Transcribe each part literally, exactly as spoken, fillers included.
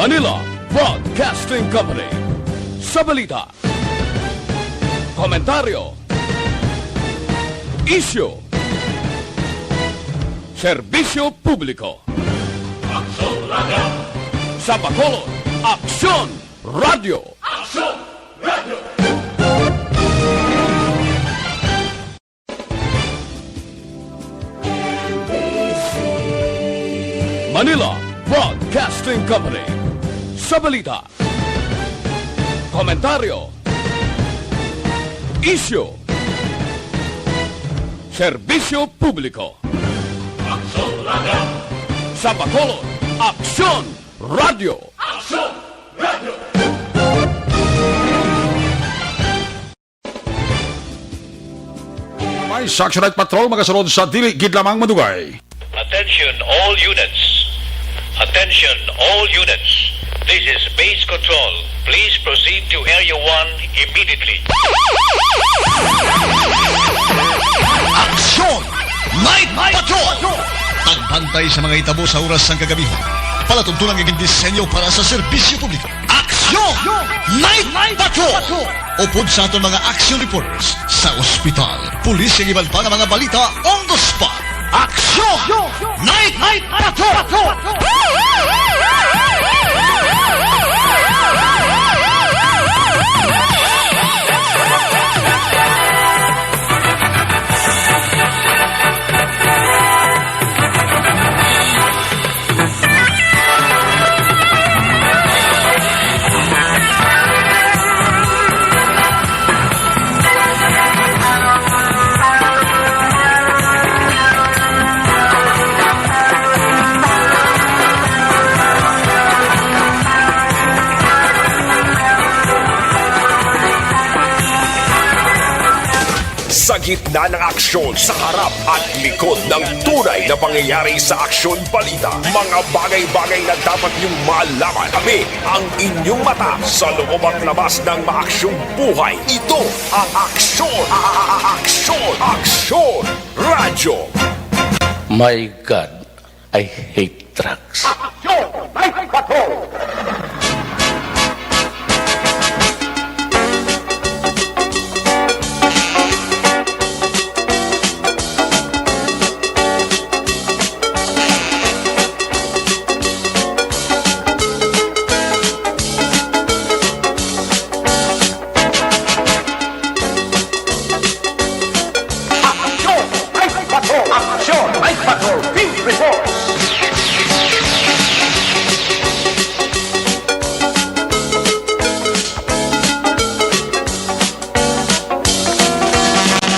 Manila Broadcasting Company. Sa balita, komentaryo, isyu, serbisyo publiko. Aksyon Radio. Sa Bacolod, Aksyon Radio. Aksyon Radio. Manila Broadcasting Company. Sa balita, komentaryo, isyu, serbisyo publiko. Aksyon Radio. Sa Bacolod, Aksyon Radio. Aksyon Radio. May sa Action Night Patrol, magasunod sa dili gid lamang madugay. Attention all units. Attention all units. This is Base Control. Please proceed to Area one immediately. Action Night Patrol! Pagbantay sa mga hitabo sa oras sang kagabihon. Palatuntunan nga gindisenyo para sa serbisyo publiko. Aksyon! Night Patrol! Upod sa aton mga action reporters sa ospital, pulis, kag iban pa nga mga balita on the spot. Aksyon! Night Patrol! Sa gitna ng aksyon, sa harap at likod ng tunay na pangyayari sa Aksyon Balita, mga bagay-bagay na dapat niyong malaman. Kami ang inyong mata sa loob at labas ng maaksyong buhay. Ito ang Aksyon, Aksyon, Aksyon Radyo. My God, I hate drugs. Aksyon! May Patrol! Aksyon! Night Patrol! Aksyon! Night Patrol! Field Reports!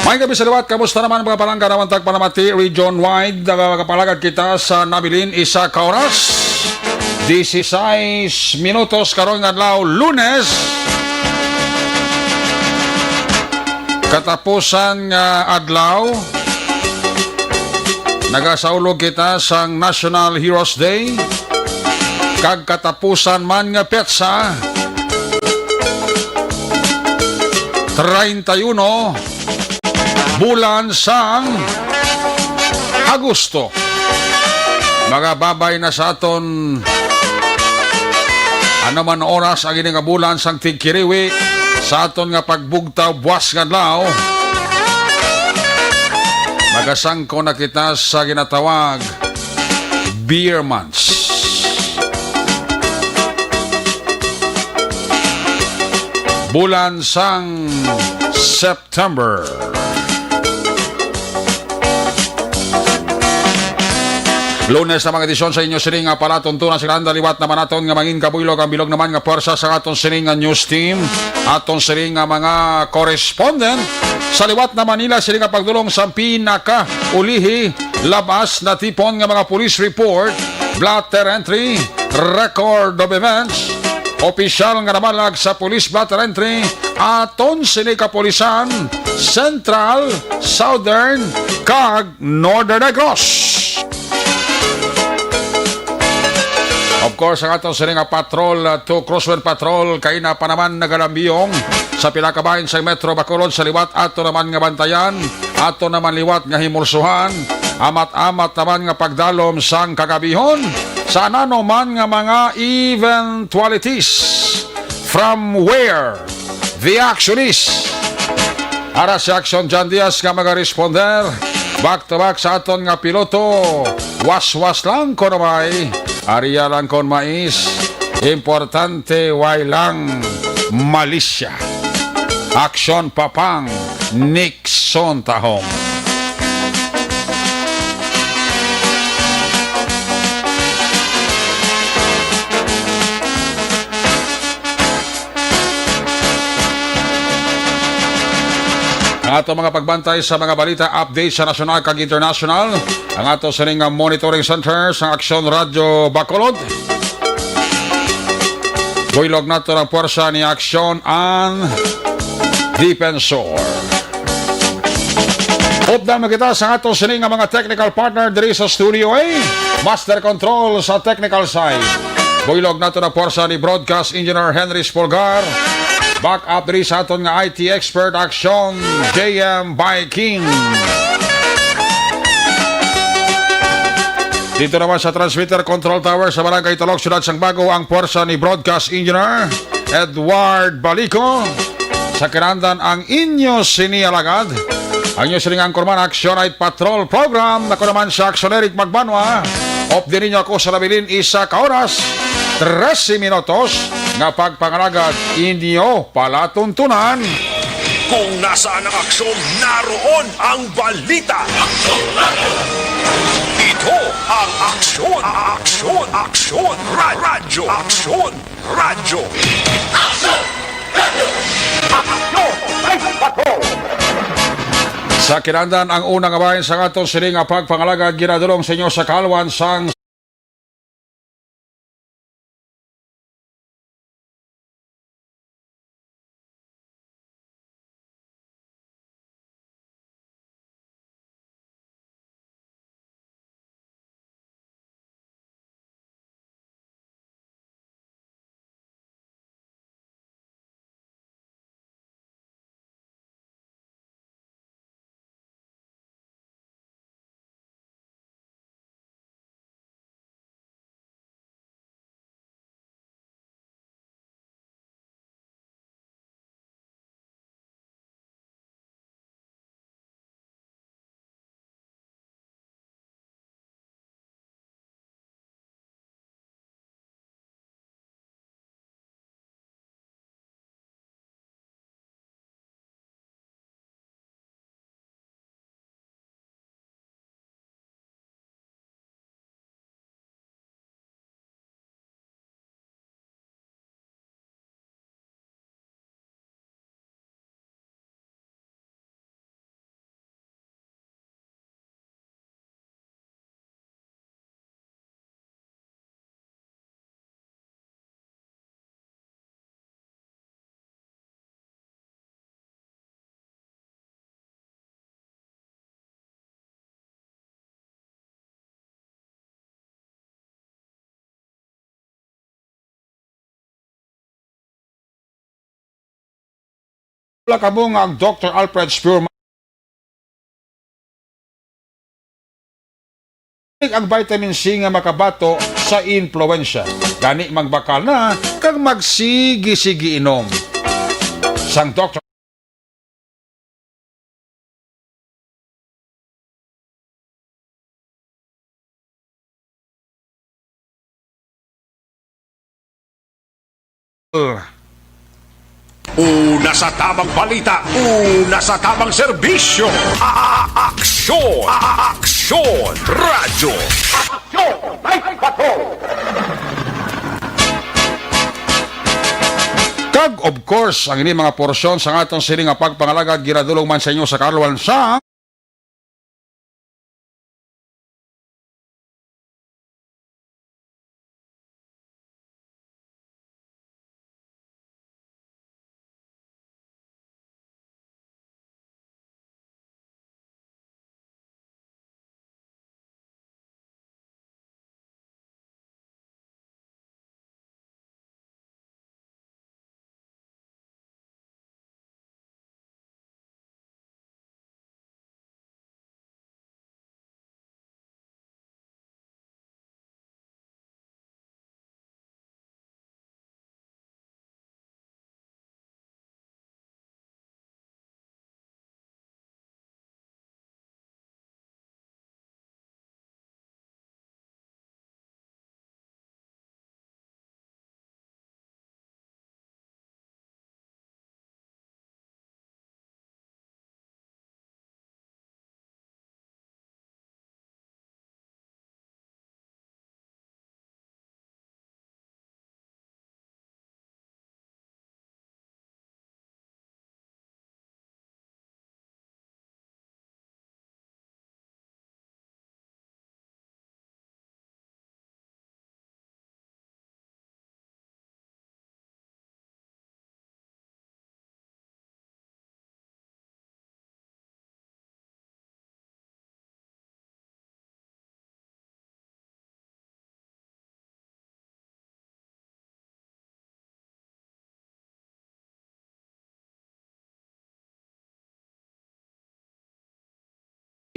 May gabi sa liwat. Kamusta naman, mga palangga, naman tagpanamati region wide? Nagapalagad kita sa nabilin isa ka oras. Dieciséis minutos karong adlaw, Lunes. Katapusan nga adlaw, nagasaulog kita sang National Heroes Day, kag katapusan man nga petsa, treinta y uno, bulan sang Agosto. Magababay na sa aton ano man oras ang ini nga bulan sang tigkiriwi sa aton nga pagbugtaw buwas nga adlaw. Magasangko na kita sa ginatawag Beer Months. Bulan sang September. Lunes na mga edisyon sa inyo sining nga palatuntunan sa Granda. Liwat naman naton nga mangin kabuylog ang bilog naman nga pwersa sa aton sining nga news team, aton sining nga mga correspondent sa liwat na Manila, sining nga pagdulong sa pinakaulihi, labas na tipon nga mga police report, blotter entry, record of events, opisyal nga namalag sa police blotter entry, aton sini kapulisan, Central, Southern, kag Northern Negros. Of course, ang aton sini nga patrol, uh, to Crosswind Patrol, kaina pa naman nagalambiyong sa pila ka bahin sa Metro Bacolod sa liwat ato naman nga bantayan, ato naman liwat nga himulsuhan, amat-amat naman nga pagdalom sang kagabihon. sa ano man nga mga eventualities. From where the action is. Ara si Action John Diaz nga magaresponder. Back to back sa aton nga piloto. Waswas lang kuno may. Aria lang kon mais. Importante way lang malisya. Aksyon papang Nixon Tahong. Ang ato mga pagbantay sa mga balita, update sa nasyonal kag international. Ang ato sining nga monitoring center sang Aksyon Radyo Bacolod. Buylog nato ang puwersa ni Aksyon an Defensor. Updan mo kita sa ato sini nga mga technical partner diri sa Studio A. Master Control sa technical side. Buylog nato na puwersa ni Broadcast Engineer Henry Spolgar. Back up diri sa aton nga I T expert Aksyon, J M Baikin. Dito naman sa transmitter control tower sa Barangay Tulog, Siyudad sang Bago, ang puwersa ni Broadcast Engineer Edward Balico. Sa kinahanglan ang inyo sini alagad, ang inyo sining anchorman, Aksyon Night Patrol Program. Ako naman sa Aksyon Eric Magbanwa. Updi ninyo ako sa nabilin isa ka oras, trese minutos, nga pagpangalagad inyo palatuntunan. Kung nasaan ang aksyon, naroon ang balita. Ito ang Aksyon, Aksyon, Aksyon, Ra-, Radyo, Aksyon, Radyo. Sa kinahanglan, ang una nga bahin sa aton sini nga pagpangalagad ginadulong sa inyo sa kalwan sang Wala ka mo nga ang Doktor Alfred Spurman ang vitamin C nga makabato sa influenza. Gani, magbakal na kag magsigi-sigi inom. Sang Doktor Una sa tamang balita, una sa tamang serbisyo. A-, aksyon, a-, aksyon, radyo. Aksyon, night patrol. Kag, of course, ang ini mga porsyon sa aton sini nga pagpangalagad ginadulong man sa inyo sa kaluan sa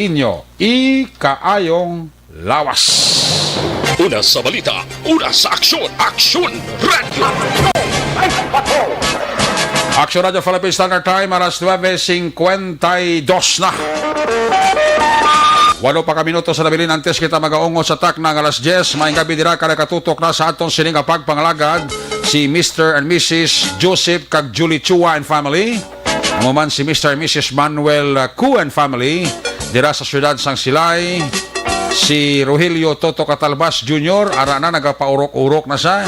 inyo ikaayong lawas. Una sa balita, una sa aksyon, Aksyon Radio. Aksyon Radio Philippine Standard Time, alas nuebe singkwenta y dos na. Walo pa ka minuto sa nabilin antes kita magaungot sa takna nga alas diyes. Maayong gabi dira ka nakatutok na sa aton sini nga pagpangalagad, si Mister and Missus Joseph kag Julie Chua and family. Amo man si Mister and Missus Manuel, uh, Kuan family, dira sa siyudad sang Silay. Si Rogelio Toto Catalbas Junior, ara na, nagapaurok-urok na siya.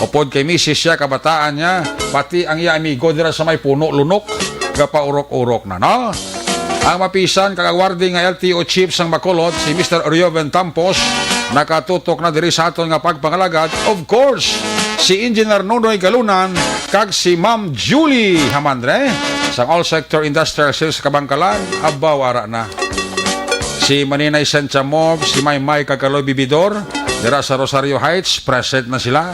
Upod kay misis siya, kabataan niya, pati ang iya amigo dira sa may puno, lunok, gapaurok-urok na, no? Ang mapisan kag awarding nga L T O chief sang Bacolod, si Mister Orioven Tampos, nakatutok na diri sa aton nga pagpangalagad. Of course, si Engineer Nonoy Galunan kag si Ma'am Julie Hamandre sang All Sector Industrial Sales Kabangkalan, abaw ara na. Si Maninay Sentia Mob, si Maymay kag Kaloy Bibidor, dira sa Rosario Heights, present na sila.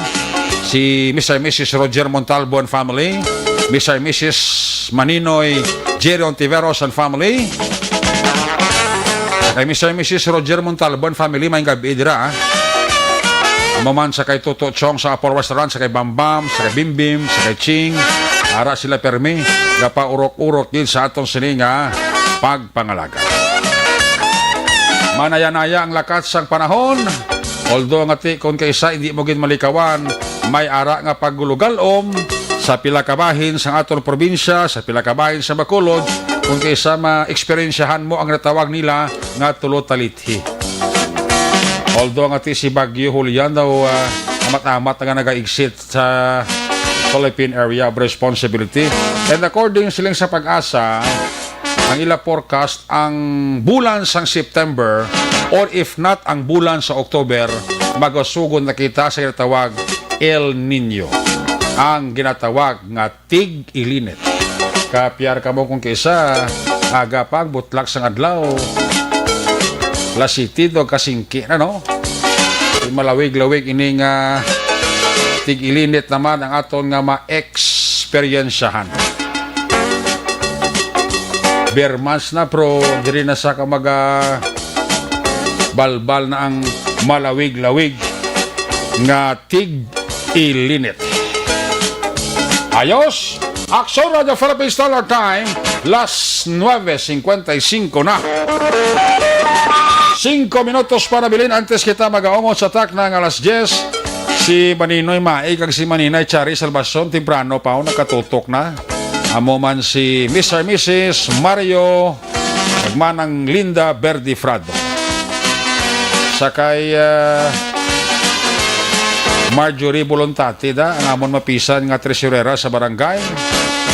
Si Mister and Missus Roger Montalbo and family, Mister and Missus Maninoy Jerry Ontiveros and family. Kay Mister and Missus Roger Montalbo and family, maayong gabi dira, ah. Amo man sa kay Toto Chong sa Apple Restaurant, sa kay Bambam, sa kay Bimbim, sa kay Ching, ara sila permi, gapaurok-urok gid sa aton sini nga pagpangalagad. Manaya-naya ang lakat sang panahon, although nga ti kon kaisa hindi mo gid malikawan, may ara nga paggulugalom sa pila ka bahin sang aton probinsya, sa pila ka bahin sa Bacolod, kon kaisa maeksperiensyahan mo ang natawag nila nga tulo talithi. Although nga ti si Bagyo Julian daw, ah, amat-amat nga naga-exit sa Philippine Area of Responsibility. And according siling sa PAGASA, ang ila forecast, ang bulan sang September, or if not, ang bulan sa October, magasugon na kita sa ginatawag El Niño. Ang ginatawag nga tig-ilinit. Kapiar kamo kung kisa, aga pa ang butlak sang adlaw. Alas siyete to, kasingki na, no? Di malawig-lawig ini nga tig-ilinit naman ang aton nga maeksperiensyahan. Ber months na, pero diri na sa kamaga balbal na ang malawig-lawig nga tig-ilinit. Ayos! Aksyon Radio Philippine Standard Time, las nuebe singkwenta y singko na. Singko minutos pa nabilin antes kita magaungot sa takna nga alas diyes. Si Maninoy Mai kag si Maninay Chari Salvacion, temprano pa, oh, nakatutok na. Amo man si Mister Missus Mario kag Manang Linda Verdi Frado. Sa kay, ah, Marjorie Voluntate da, ang amon mapisan nga tresurera sa barangay,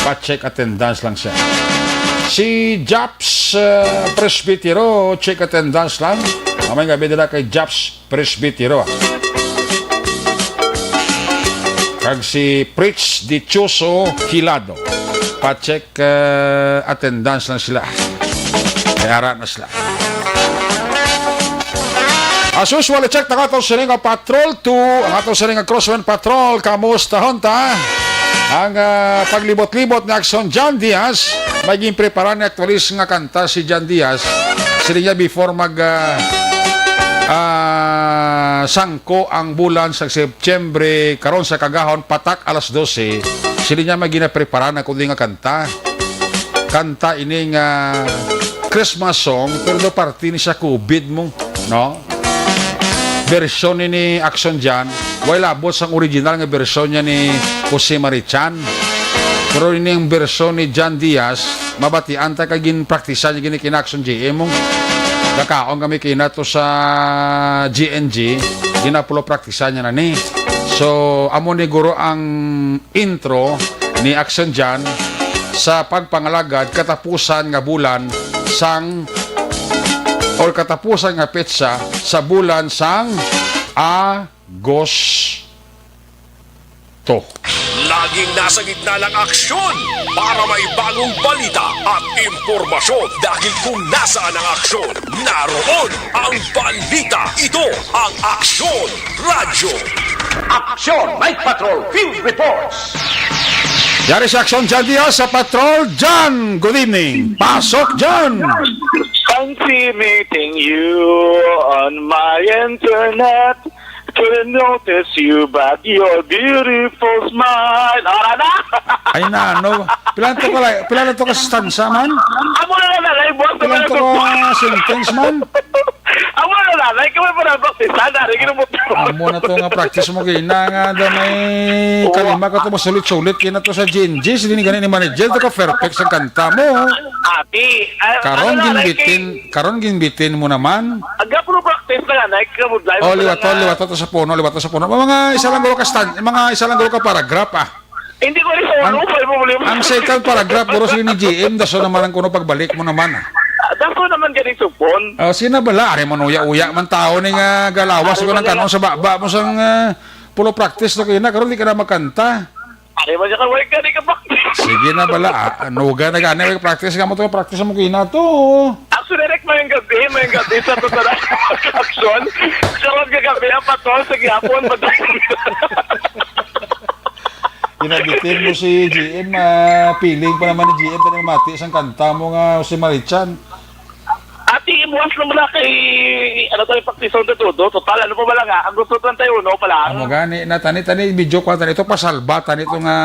pa-check attendance lang siya. Si Japs, ah, Presbitero, check attendance lang. Maayong gabi dira kay Japs Presbitero, ah. Kag si Pritz Dichoso Hilado. Pa-check, ah, attendance lang sila. Kay ara na sila. As usual, i-check na ato sini nga Patrol two, ang ato sini nga Crosswind Patrol. Kamusta, honta? Ang, ah, paglibot-libot ni Aksyon John Diaz, may ginprepara ni aktualis nga kanta si John Diaz. Sini niya before mag, ah, ah, sangko ang bulan sa Setyembre, karon sa kagahon, patak alas dose. Sini niya may ginaprepara na kundi nga kanta. Kanta ini nga Christmas song, pero do parte ni sa covid mo, no? Bersyon ni, ni Action Jan, way labot sang original nga bersyon niya ni Jose Marichan. Pero ini ang bersyon ni Jan Diaz, mabatian ta kay ginpraktisan niya gini kina Action J M mo. Nakaon kami kina to sa G N G, ginapulo praktisan niya na ni. So, amo ni guro ang intro ni Action Jan sa pagpangalagad katapusan nga bulan sang, or katapusan nga petsa sa bulan sang Agosto. Laging nasa gitna ng aksyon para may bagong balita at impormasyon. Dahil kung nasaan ang aksyon, naroon ang balita. Ito ang Aksyon Radyo. Aksyon Night Patrol Field Reports. Yari si Aksyon John Diaz sa Patrol. John, good evening. Pasok, John. Fancy meeting you on my internet. Couldn't notice you, but your beautiful smile. Ara na! Ay na, no. Pila to ka, pila to ka stanza man? Amo na lang, ay, buwan sa Pila mga to ka sentence man? Amo na lang, ay, kami pa na practice, ha? Dari, ginamot. Amo na to nga practice mo, gina nga, da may Oo. kalima ka to, masulit-sulit, gina to sa Gen Zs, dili gani ni manager, to ka perfect sa kanta mo. Ati, ah, Karon ano na, like, ginbitin, karon ginbitin mo naman. Aga, pero practice na nga, like, kabudlay mo Oh, pa lang liwato, nga. liwato to sa puno, liwato sa puno. Mga isa lang guro ka stand, mga isa lang guro ka paragraph, ah. Hindi ko rin sa Ang, ulo, pa yung problema. ang second paragraph, guro, sige ni G M, daso naman ang kuno pagbalik mo naman, ah. Ah, daso naman gani supon. Oh, sina bala, ari man uya-uya man tao ni nga galawas Ari ko man ng kanon nga. sa baba mo sang, ah, polo practice to kina, karon di ka na makanta. Ari man siya ka, wala ka, di ka practice. Sige na bala, ah, anuga na gani, may practice ka mo to, practice mo kina to. Actually, Rick, mayong gabi, mayong gabi sa to sa action. Karon nga gabi, ang patol sa gihapon, patay. Ginabitin mo si G M, ah, feeling pa naman ni G M, tayo mati isang kanta mo nga si Marichan. Ati, ibuwas lang muna kay, ano tayo, practice on the todo. Total, ano pa ba lang nga? Ang gusto treinta y uno pa lang. Amo gani, na tani, tani, video kwa tani, ito pasalba, tani, ito nga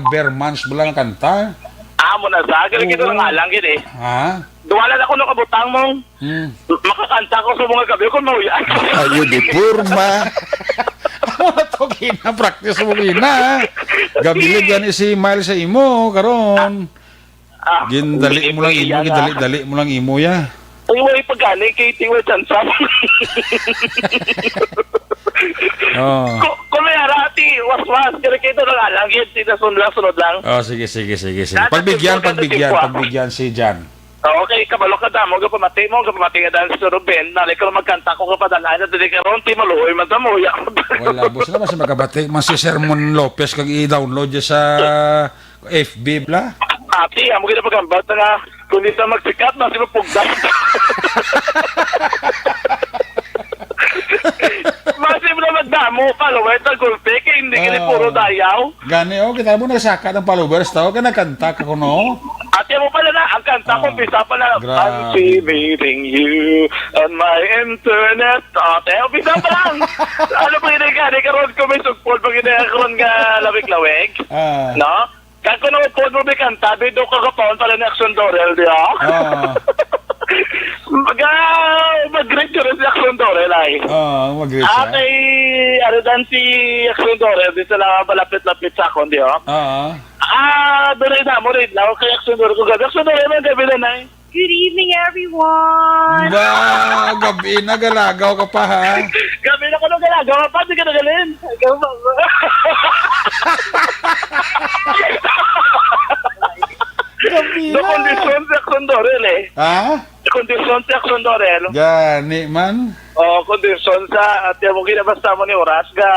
Bermans mo lang kanta. Amo na sa, galing ito Oo. lang alang yun eh. Ha? Duwala na ko nung kabutang mong Hmm. makakanta ko sa mga gabi ko, no? Ayo, di porma. Amo na to, gina, practice mo, gina. Gabi Sige. gani si Miles sa imo, karon. Ah, Gindali hindi mo lang imo, pwede yan, ah. gindali-dali mo lang imo, ya. Ay, wala yung pagkali, kay Tiwa Chansa. Oh. Ko-, kung may arati, was-was, kaya kayo ito lang, ah, lagi, sinasunod lang, sunod lang. Oh, sige, sige, sige, sige. Dapat Pagbigyan, yung pagbigyan, pagkatipwa. pagbigyan si Jan. Okay, kabalo ka damo, gapamati mo, gapamati nga dahil si Ruben, nalay ko lang magkanta ko kapadalhan, at hindi ka ron, ti maluoy man sa muya. Wala, boss, naman si magkabati, man si Sermon Lopez, kag i-download niya sa F B bla? Ati, amo gid ang paghambat nga, kung di ta magsikat, basi mapugdas. Basi mo na magdamo, followers ang gulpi, kay hindi kini Ah. puro dayaw. Gani, oh, kita mo nagsaka ng followers, tao ka nagkanta ka kuno. Ati, amo pala na, ang kanta ko, Ah. umpisa pa na, Grabe. "Fancy meeting you on my internet." Ate, umpisa pa lang. Ano pa yun, gani, karon ko may sugpod, pag yun, karon nga lawig-lawig. Ah. No? Kag kuno pod mo bikanta, bido ka kapaon pala ni Action Dorel, di ba? Oo. Mag-, ah, mag-greet ka rin si Action Dorel, ay. Oo, mag-greet Ah, siya. kay, ano dan si Action Dorel, di sila malapit-lapit sa akon, di ba? Oo. Ah, doon na mo rin, ako kay Action Dorel, kung gabi, Action Dorel, ang gabi na, nay. Good evening, everyone. Ba, gabi na, galagaw ka pa, ha? Gabi na ko nung galagaw, pa, di ka nagalin. Gabi Do na. kondisyon si Action Dorel, eh. Ha? Kondisyon si Action Dorel. Gani man. Oh, kondisyon sa, at yung ginabasa mo ni Oras, ga,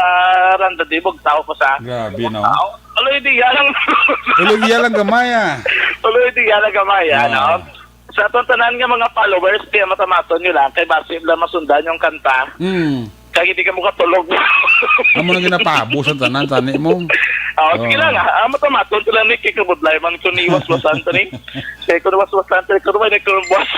randa di, bugtaw ko sa. Grabe, no? Aloy, di yan ang Aloy, di yan ang gamay, ah. Aloy, di yan ang gamay, ah, Ah. no? Sa aton tanan nga mga followers, kaya matamaton nyo lang, kay basi lang masundan yung kanta. Hmm. Kaya hindi ka makatulog. Amo na ginapabos ang tanan, tani mo. Oh, sige Oh. lang, ah. Ah, matamaton sila ni Kiko Budlay, man kung iwas-wasan to ni. Kaya kung iwas-wasan to, kung may nagkabuas.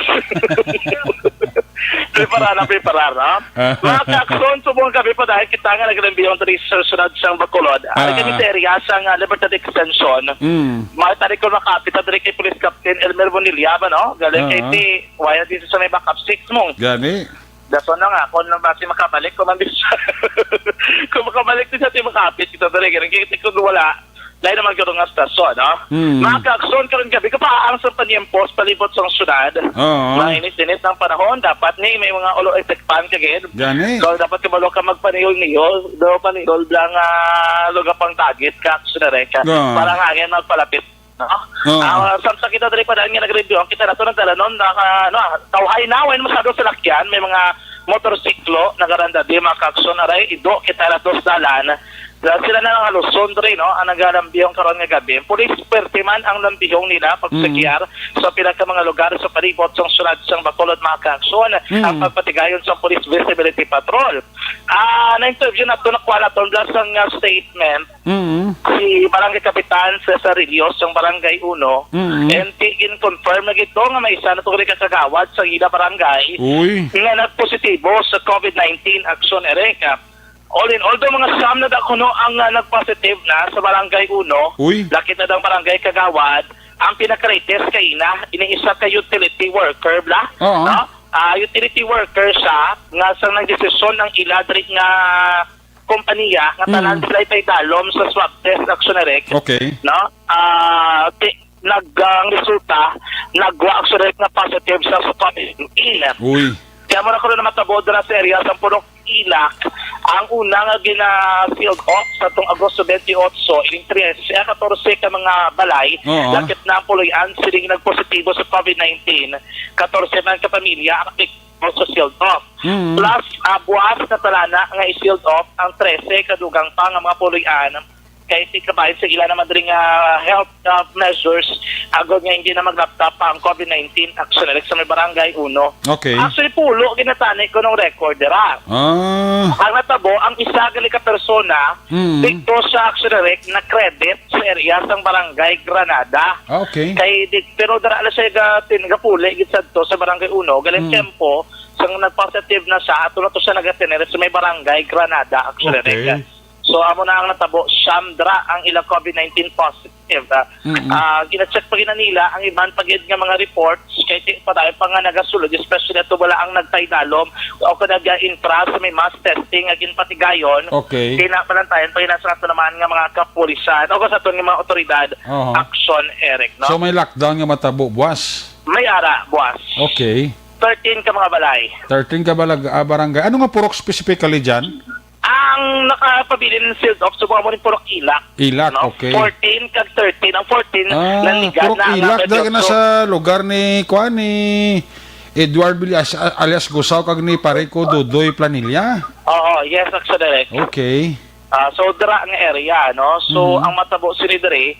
Prepara na, prepara, no? Mga kakson, subong kami pa dahil kita nga nag-review ang traditional sang Bacolod. Ang Ah. kami sa area sang, ah, Libertad Extension. Mm. Mga tari ko makapit, tari kay Police Captain Elmer Bonilla ba, no? Galing kay Ah. ti, wala dito sa may backup six mo. Gani. Daso na nga, kung lang basi makabalik ko man dito. Kung makabalik din sa ti makapit, kita tari, galing kay ti kung wala, dahil naman karon nga stasyon, no? Mm. Mga kakson, karon gabi, kapaang sa paniempos, palibot sa syudad. Oo. Mainit-init ang panahon, dapat ni may mga ulo effect fan ka gid. Gani. So, dapat kabalo ka magpanihol-nihol, do panihol lang, ah, luga pang tagit ka, kakson na rin ka. Oo. Para ang hangin magpalapit, no? Oo. Ah, samtang kita diri pa daan nga nag-review, ang kita nato ng talanon, naka, ano, ah, tawhay na, wain masyado sa lakyan, may mga motorsiklo, nagaranda di, mga kakson, aray, ido, kita nato sa dalan, Sila na lang haluson diri, no, ang nagalambihong karon nga gabi. Pulis, pwerte man ang lambihong nila pagsakyar sa pila ka mga lugar sa palibot sang syudad sang Bacolod, mga kaaksyon. Ang pagpatigayon sa Police Visibility Patrol. Ah, na-interview nato, nakuha naton bala sang, ah, statement Mm. si Barangay Kapitan Cesar Rillos sang Barangay Uno. Mm. And ti-, gin-confirm na gid to nga may isa na to ka kagawad sa ila barangay Uy. nga nagpositibo sa COVID nineteen, Aksyon Eric. All in all, daw mga siyam na da kuno ang, ah, nag-positive na sa Barangay Uno. Uy. Lakit na daw barangay kagawad. Ang pinaka-latest kay ina, ining isa ka utility worker, bla? Oo. No? Ah, utility worker siya nga sa nagdesisyon ang ila diri nga kompanya nga tanan Mm. sila ipay dalom sa swab test, Aksyon Eric. Okay. No? Ah, ti-, nag-, ang resulta, nagwa, Aksyon Eric, nga positive sa COVID nineteen. Uy. Kaya mo na kuno na matabo dira sa area sa Purok Ilak, ang una nga gina-sealed off sa tong Agosto twenty-eight, ining trese, katorse ka mga balay, Oo. lakit na ang puloy-an siling nagpositibo sa COVID nineteen, katorse man ka pamilya ang epekto sa sealed off. Mm. Plus, ah, buas na talana nga i-sealed off ang trese ka dugang pa nga mga puloy-an kay ti kabahin sa ila naman diri nga health, ah, measures agod nga hindi na maglapta pa ang COVID nineteen, Aksyon Eric, sa may Barangay Uno. Okay. Actually, pulo ginatani ko nung record dira. Ah. Ang natabo, ang isa gali ka persona Mm. dito sa, Aksyon Eric, na credit sa area sang Barangay Granada. Okay. Kay di, pero dara na siya ga-, tin-, gapuli gid sadto sa Barangay Uno, galing Mm. tempo sang nag-positive na siya, ato na to siya nagatener sa may Barangay Granada, Aksyon Eric. Okay. So, amo na ang natabo, siyam dira ang ilang COVID nineteen positive. Ah, Mm-mm. ah, gina-check pa gina nila ang iban pa gid nga mga reports kay ti-, padayon pa nga nagasulod, especially ato wala ang nagpaidalom o kung nag-infra sa may mass testing nga ginpatigayon. Okay. Kay napalantayan pa gina sa ato naman nga mga kapulisan o sa aton nga mga otoridad, Oho. Aksyon Eric, no? So, may lockdown nga matabo buwas? May ara, buwas. Okay. Thirteen ka mga balay. Thirteen ka balag-, ah, barangay. Ano nga purok specifically dyan? Ang nakapabilin ng sealed off, subong mo rin Purok Ilak. Ilak, No? okay. Fourteen kag thirteen. Ang fourteen, Ah, nanligan Purok na ang Ilak, mga dahil na diyotso. sa lugar ni, kuan, ni Edward Villas, a-, alias Gusaw, kag ni pare ko, Dodoy Planilla. Oo, yes, Aksyon Eric. Okay. Ah, so, dira ang area, no? So, Mhm. ang matabo sini diri,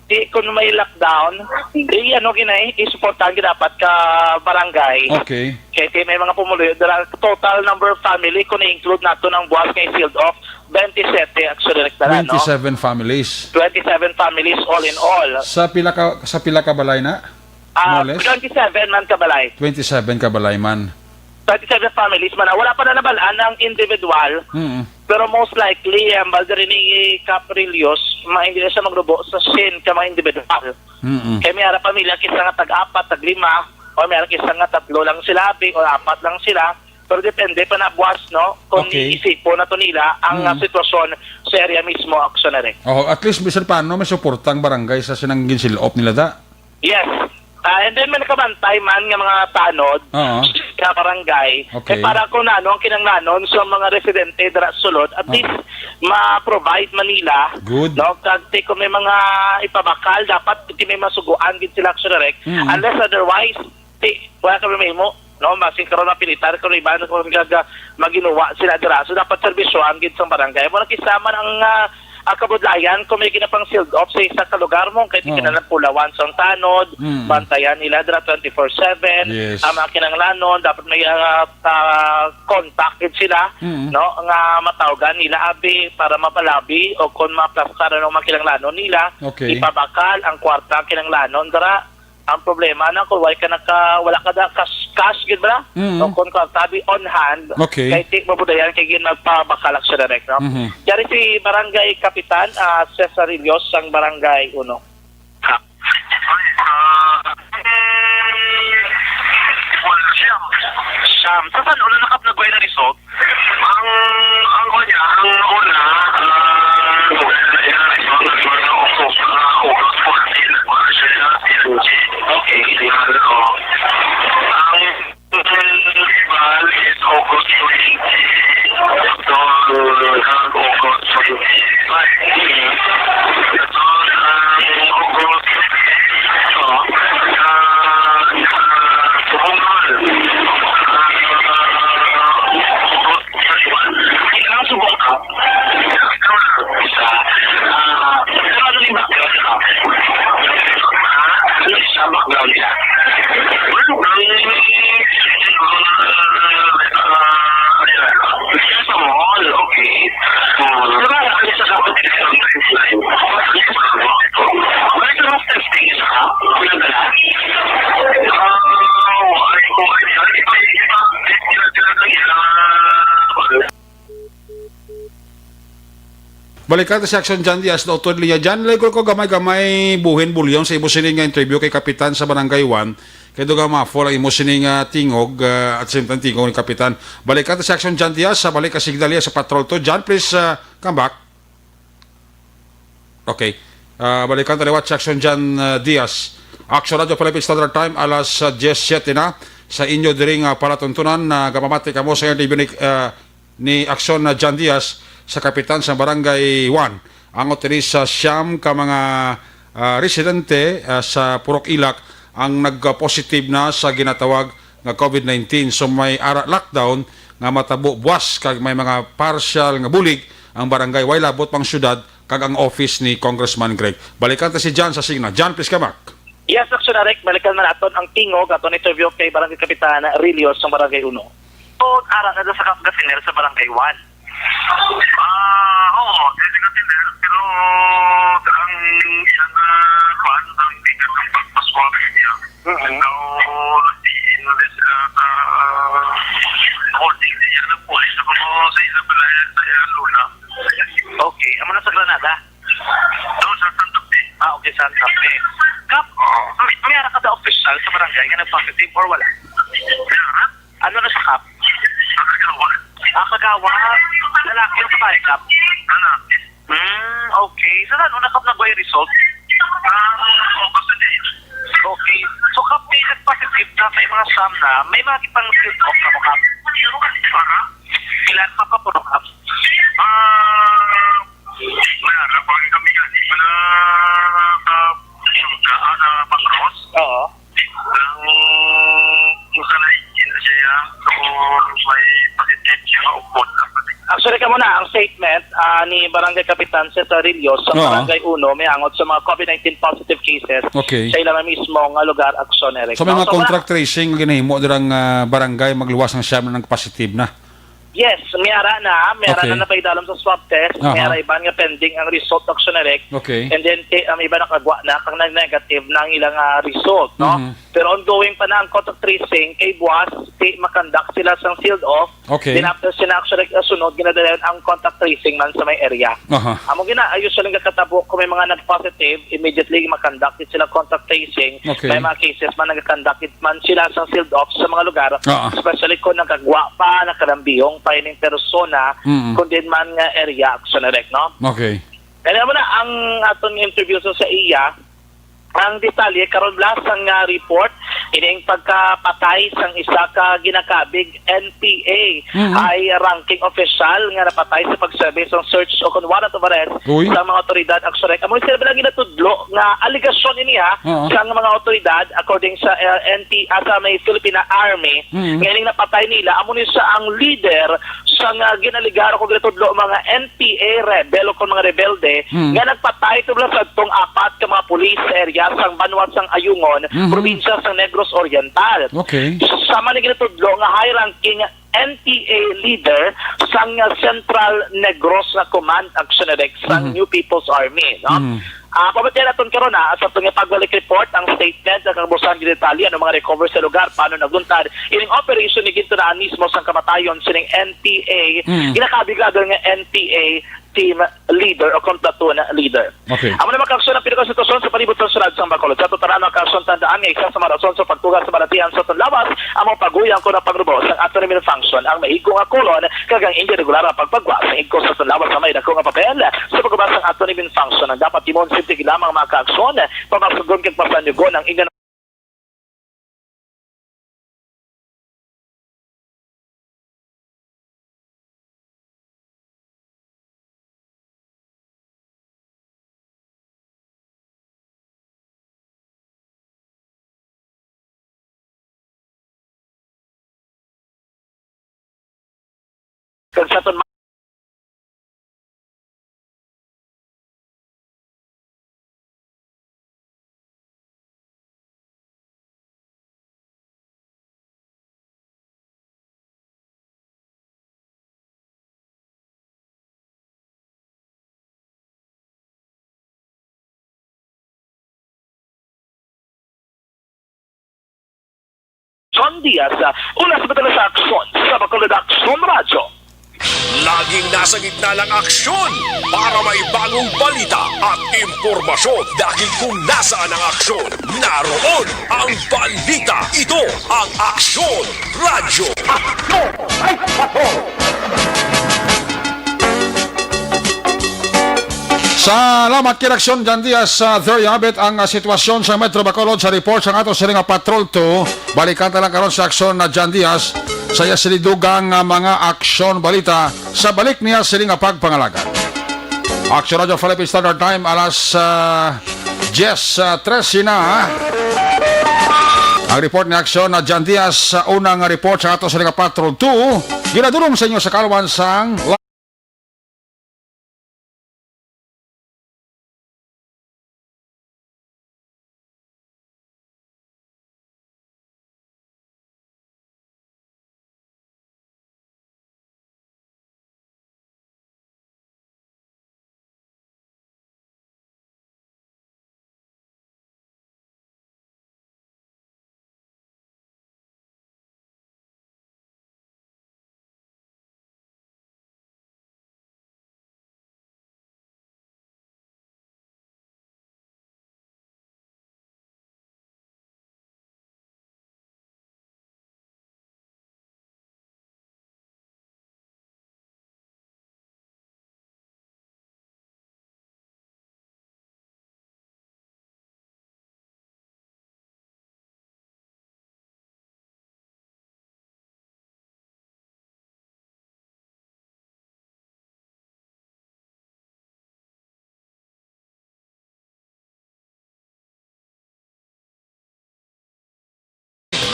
di, kung may lockdown, di, ano, ginay, isuportahan gid dapat ka barangay. Okay. Kay ti may mga pumuluyo dira, total number of family, kung i-include nato ang buwas nga i-sealed off, twenty-seven, actually, rekta na, no? Twenty-seven families. Twenty-seven families all in all. Sa pila ka, sa pila ka balay na? Ah, More or less? twenty-seven man ka balay. Twenty-seven ka balay man. Twenty-seven families man. Wala pa na nabalaan ang individual. Mm. Pero most likely, ang balde rin ni Caprillos, ma-, hindi na siya magrubo sa sin ka mga individual. Mm-mm. Kaya may ara pamilya, kisa nga tag-apat, tag-lima, o may ara kisa nga tatlo lang sila, abi, o apat lang sila. Pero depende pa na buwas, no? Kung Okay. iisipon na to nila ang, Mm. ah, sitwasyon sa area mismo, actually. Oh, at least, bisan paano, may suporta ang barangay sa sinang ginsilop nila, da? Yes. Ah, and then may nakabantay man nga mga tanod Oo. sa barangay. Okay. Eh, para kung ano ang kinanglanon sa mga residente dira sa sulod, at Oo. least ma-provide man nila, Good. no? Kag ti kung may mga ipabakal, dapat ti may masuguan gid sila, actually, Rek. Mm. Unless otherwise, ti wala kami mahimo, no? Basin karon mapilitan karon iban kung gaga maginuwa sila dira. So, dapat serbisyohan gid sang barangay. Mura kisa man ang, ah, ah, kabudlayan kung may ginapang sealed off sa isa ka lugar mo, kay di Oo. ka na lang pulawan sa tanod, Mm. bantayan nila dira twenty-four seven. Yes. Ang mga kinanglanon, dapat may, ah, ah, contact gid sila, Mm. no, nga matawgan nila abi para mapalabi o kung maplaskar ang mga kinanglanon nila, Okay. ipabakal ang kwarta kinanglanon dira. Ang problema na kung wala ka naka, wala ka da cash, cash gid ba? Mm. O kung ka tabi on hand, Okay. kay ti mabudayan kay gin magpabakal, actually, Rek, no? Mhm. Yari si Barangay Kapitan, ah, Cesar Rillos sang Barangay Uno. Ah, well, siyam. Siyam. Sa san, wala nakap nagway na result? Ang, ang kanya, ang una, ah, ang October, ah, August fourteen, siya, P N G. Okay. Yan, oh. Ang festival is August twenty. Ito, ang August twenty-five. Ito, ang August, ah, ah, Subukan. Ang Subukan. Balikan ta si Action John Diaz, Doktor Lia. John, lay ko gamay-gamay buhin bulyong sa imo sini nga interview kay Kapitan sa Barangay One. Kay dugang mafol ang imo sini nga tingog, ah, at the same time tingog ni Kapitan. Balikan ta si Action John Diaz sa balik ka signal niya sa patrol to. John, please, ah, come back. Okay. Ah, balikan ta liwat si Action John, ah, Diaz. Action Radio Philippine Standard Time, alas, ah, diyes siyete na. Sa inyo diri nga palatuntunan, ah, gapamati kamo sa interview ni, ah, ni Action na John Diaz sa kapitan sa Barangay One. Ang utili sa siyam ka mga, ah, residente, ah, sa Purok Ilak ang nagpositive na sa ginatawag nga COVID nineteen. So may ara lockdown nga matabo buwas kag may mga partial nga bulig ang barangay, way labot pang syudad kag ang office ni Congressman Greg. Balikan ta si John sa Signa. John, please come back. Yes, Action Eric, balikan man aton ang tingog aton interview kay Barangay Kapitan Rilio sa Barangay Uno. So, ara na sa Cap Gasiner sa Barangay One. Ah, oo, dili ka tiner, pero ang iyang, ah, kuwan, ang ticket ng pagpaswab niya. Mm-hmm. Now, nag-iinvest sila sa, ah, holding niya ng police. Ako sa ila pala, sa ila luna. Okay, amo na sa Granada? Doon sa Santa Fe. Ah, okay, Santa Fe. Kap, may, may ara ka da official sa barangay nga nag-positive or wala? May ara? Ano na sa Kap? Nakagawa. Ah, kagawa. Lalaki o babae, Kap? Lalaki. Hmm, okay. Sa ano na, Kap, nagway result? Ah, August na din. Okay. So, Kap, may nag-positive na, may mga sam na, may mga gipang field off na mo, Kap? Para? Ilan ka pa po, Kap? Ah, may ara pa kami gani. Wala ka, ka, ah, na pag-cross. Oo. Ang, ang sa naikin na siya, so, may positive siya, upod na pati. Actually, kamo na, ang statement, ah, ni Barangay Kapitan Cesar Rillo sa Oo. Barangay Uno, may angot sa mga COVID nineteen positive cases Okay. sa ila mismo nga lugar, Action Eric. So, may No? mga So, wala contact tracing nga ginahimo dirang, ah, barangay, magluwas ng siyam na nag-positive na? Yes, may ara na, may ara Okay. na napaidalom sa swab test, may Aha. ara iban nga pending ang result, Action Eric. Okay. And then, ti-, ang iba nakagwa na, kang nag-negative na ang ilang, ah, result, no? Mhm. Pero ongoing pa na ang contact tracing, kay buwas, ti, makandak sila sang sealed off. Okay. Then after sina, Action Eric, ah, sunod, ginadalayan ang contact tracing man sa may area. Aha. Amo gina, ah, usually nga katabo, kung may mga nag-positive, immediately makandak sila contact tracing. Okay. May mga cases man nagakandak man sila sa sealed off sa mga lugar, Ah. especially kung nagkagwa pa, nakalambihong pa ining persona, Mm. kung din man nga area, Action Eric, no? Okay. Kaya mo na ang aton interview sa, sa iya, ang detalye karon, Blas, ang, ah, report, ining pagkapatay sang isa ka ginakabig N P A Mhm. high ranking official nga napatay sa pag-serve sang search o kon warrant of arrest Uy. sa mga otoridad, Action Eric. Amo ni sila lang ginatudlo nga alegasyon ini, ha, Oo. sa mga otoridad, according sa, uh, N P, ah, sa may Filipina Army, Mhm. nga ining napatay nila, amo ni sa ang leader sa nga ginaligar o kung ginatudlo mga N P A rebel o kung mga rebelde Mhm. nga nagpatay tubla sa tong apat ka mga pulis sa area sang banwa sang Ayungon, Mhm. probinsya sang Negros Oriental. Okay. Sama ni ginatudlo nga high ranking N P A leader sang Central Negros nga Command, Action Eric, sang Mhm. New People's Army, no? Mhm. Ah, pamatian naton karon, ah, sa aton nga pagbalik report, ang statement nga kabusan gidetalye ano mga recover sa lugar, paano nagluntad ining operation ni gintunaan mismo sang kamatayon sining N P A, Mhm. ginakabig nga N P A team leader o kon platoon leader. Okay. Amo na, mga kaaksyon, ang pinakasitwasyon sa palibot sa syudad sang Bacolod. Sa tutaran, mga kaaksyon, tandaan nga isa sa mga rason sa pagtuga sa balatian sa aton lawas ang mga paguyang kon ang pagrubo sang aton immune function, ang mahigo nga kulon, kag ang indi regular nga pagpagwa sang igko sa aton lawas ang may dako nga papel sa pagubas sang aton immune function. Ang dapat timon, simple lamang, mga kaaksyon, pamasugon kag pasanyugon ang inyo Kag sa aton ma- John Diaz, una sa Batala sa Aksyon, sa Bacolod Aksyon Radyo. Laging nasa Sa gitna ng aksyon, para may bagong balita at impormasyon, dahil kung nasaan ang aksyon, naroon ang balita. Ito ang Aksyon Radyo. Aksyon! Ay, aksyon! Salamat kay Aksyon Jan Diaz. Ah, there you have it, ang, ah, sitwasyon sa Metro Bacolod sa report sang ato sini nga Patrol two. Balikan ta lang karon sa Aksyon na Jan Diaz sa iya sini dugang, ah, mga aksyon balita sa balik niya sini nga pagpangalagan. Aksyon Radyo Philippine Standard Time, alas, ah, diyes, ah, trese na. Ang report ni Aksyon na Jan Diaz sa unang report sa ato sini nga Patrol two. Ginadulong sa inyo sa kalwan sang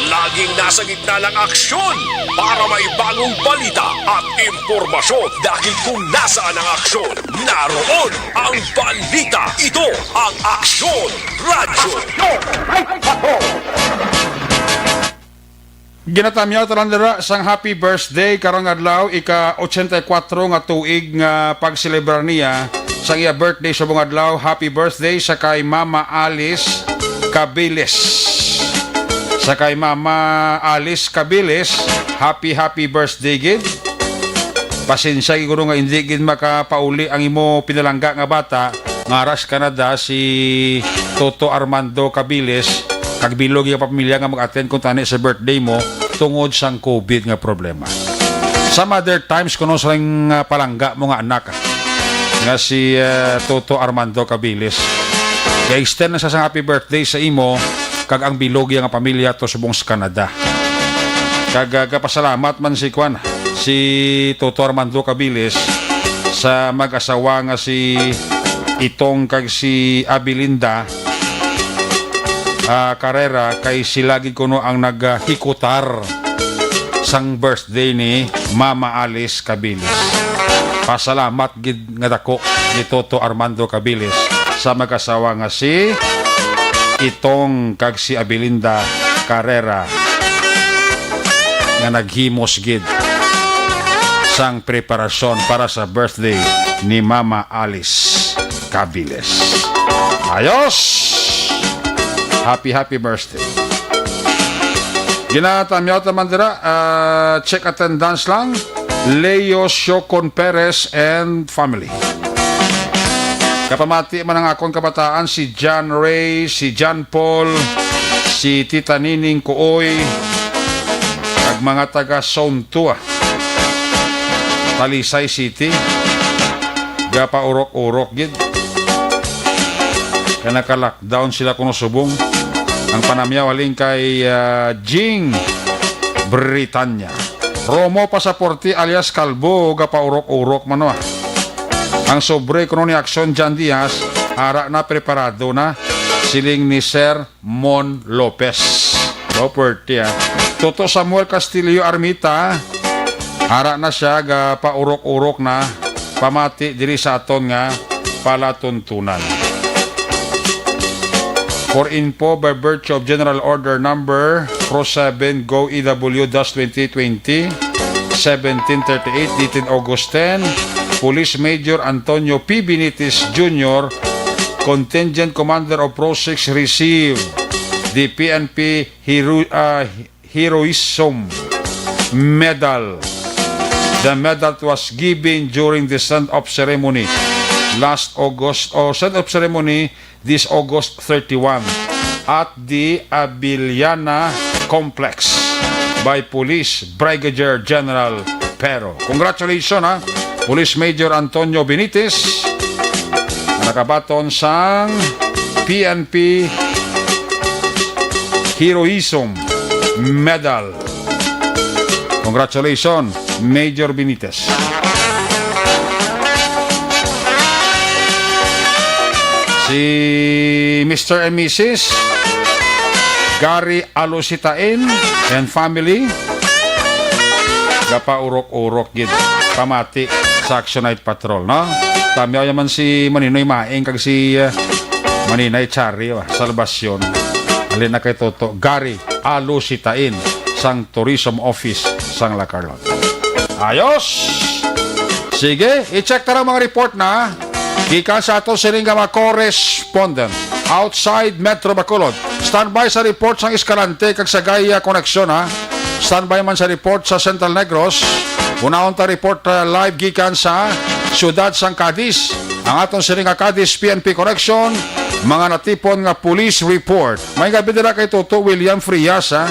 Laging nasa gitna ng aksyon para may bagong balita at impormasyon, dahil kung nasaan ang aksyon, naroon ang balita. Ito ang Aksyon Radyo. Ginatamyaw ta lang dira sang happy birthday karong adlaw, ika-ochenta y kuwatro nga tuig nga pagselebrar niya sang iya birthday subong adlaw. Happy birthday sa kay Mama Alice Cabilis. Sa kay Mama Alice Cabilis, happy, happy birthday gid. Pasensya gid kuno nga indi gid makapauli ang imo pinalangga nga bata nga ara sa Canada, si Toto Armando Cabilis, kag bilog iya pamilya nga mag-attend kuntani sa birthday mo tungod sang covid nga problema. Some other times, kuno sa, ah, palangga mo nga anak, ah, nga si, ah, Toto Armando Cabilis, ga-extend na sa, sa happy birthday sa imo kag ang bilog iya nga pamilya to subong sa Canada. Kag, ah, gapasalamat man si kwan, si Toto Armando Cabilis sa mag-asawa nga si Itong kag si Abelinda, ah, Carrera, kay sila gid kuno ang naghikutar sang birthday ni Mama Alice Cabilis. Pasalamat gid nga dako ni Toto Armando Cabilis sa mag-asawa nga si Itong kag si Abelinda Carrera nga naghimos gid sang preparasyon para sa birthday ni Mama Alice Cabilis. Ayos! Happy, happy birthday. Ginatamyaw ta man dira, ah, check attendance lang. Leo Siocon Perez and family. Kapamati man ang akon kabataan, si John Ray, si John Paul, si Tita Nining Kuoy, kag mga taga Sauntoa, Talisay City. Gapaurok-urok gid. Kay naka-lockdown sila kuno subong. Ang panamyaw halin kay, ah, Jing Britanya. Romo Pasaporte alias Kalbo, gapaurok-urok man, no, ah. Ang sobre kuno ni Aksyon Jan Diaz, ara na, preparado na, siling ni Sir Mon Lopez. Property, ah. Toto Samuel Castillo Armita, ara na siya, gapaurok-urok na, pamati diri sa aton nga palatuntunan. For info, by virtue of General Order Number four seven Go E W dash twenty twenty, seventeen thirty-eight, dated August ten, Police Major Antonio P. Benitez Junior, Contingent Commander of Pro six, received the P N P Hero-, ah, Heroism Medal The medal was given during the send-off ceremony last August, or send-off ceremony this August thirty-one at the Abiliana Complex by Police Brigadier General Pero. Congratulations, ha, Police Major Antonio Benitez, nga nakabaton sang P N P Heroism Medal. Congratulations, Major Benitez. Si Mister and Missus Gary Alusitain and family, gapaurok-urok gid pamati sa Action Night Patrol, no? Tamyaw naman si Maninoy Maing kag si, uh, Maninay Chari, uh, Salvacion. Alin na kay Toto Gary Alusitain sang Tourism Office sang La Carlota. Ayos! Sige, i-check ta ang mga report na gikan sa ato sining nga mga correspondent outside Metro Bacolod. Standby sa report sang Escalante kag Sagay, ah, koneksyon, ha. Standby man sa report sa Central Negros. Unahon ta report, ah, live gikan sa siyudad sang Cadiz. Ang aton sining nga Cadiz P N P koneksyon, mga natipon nga police report. May gabi dira kay Toto William Frias, ha.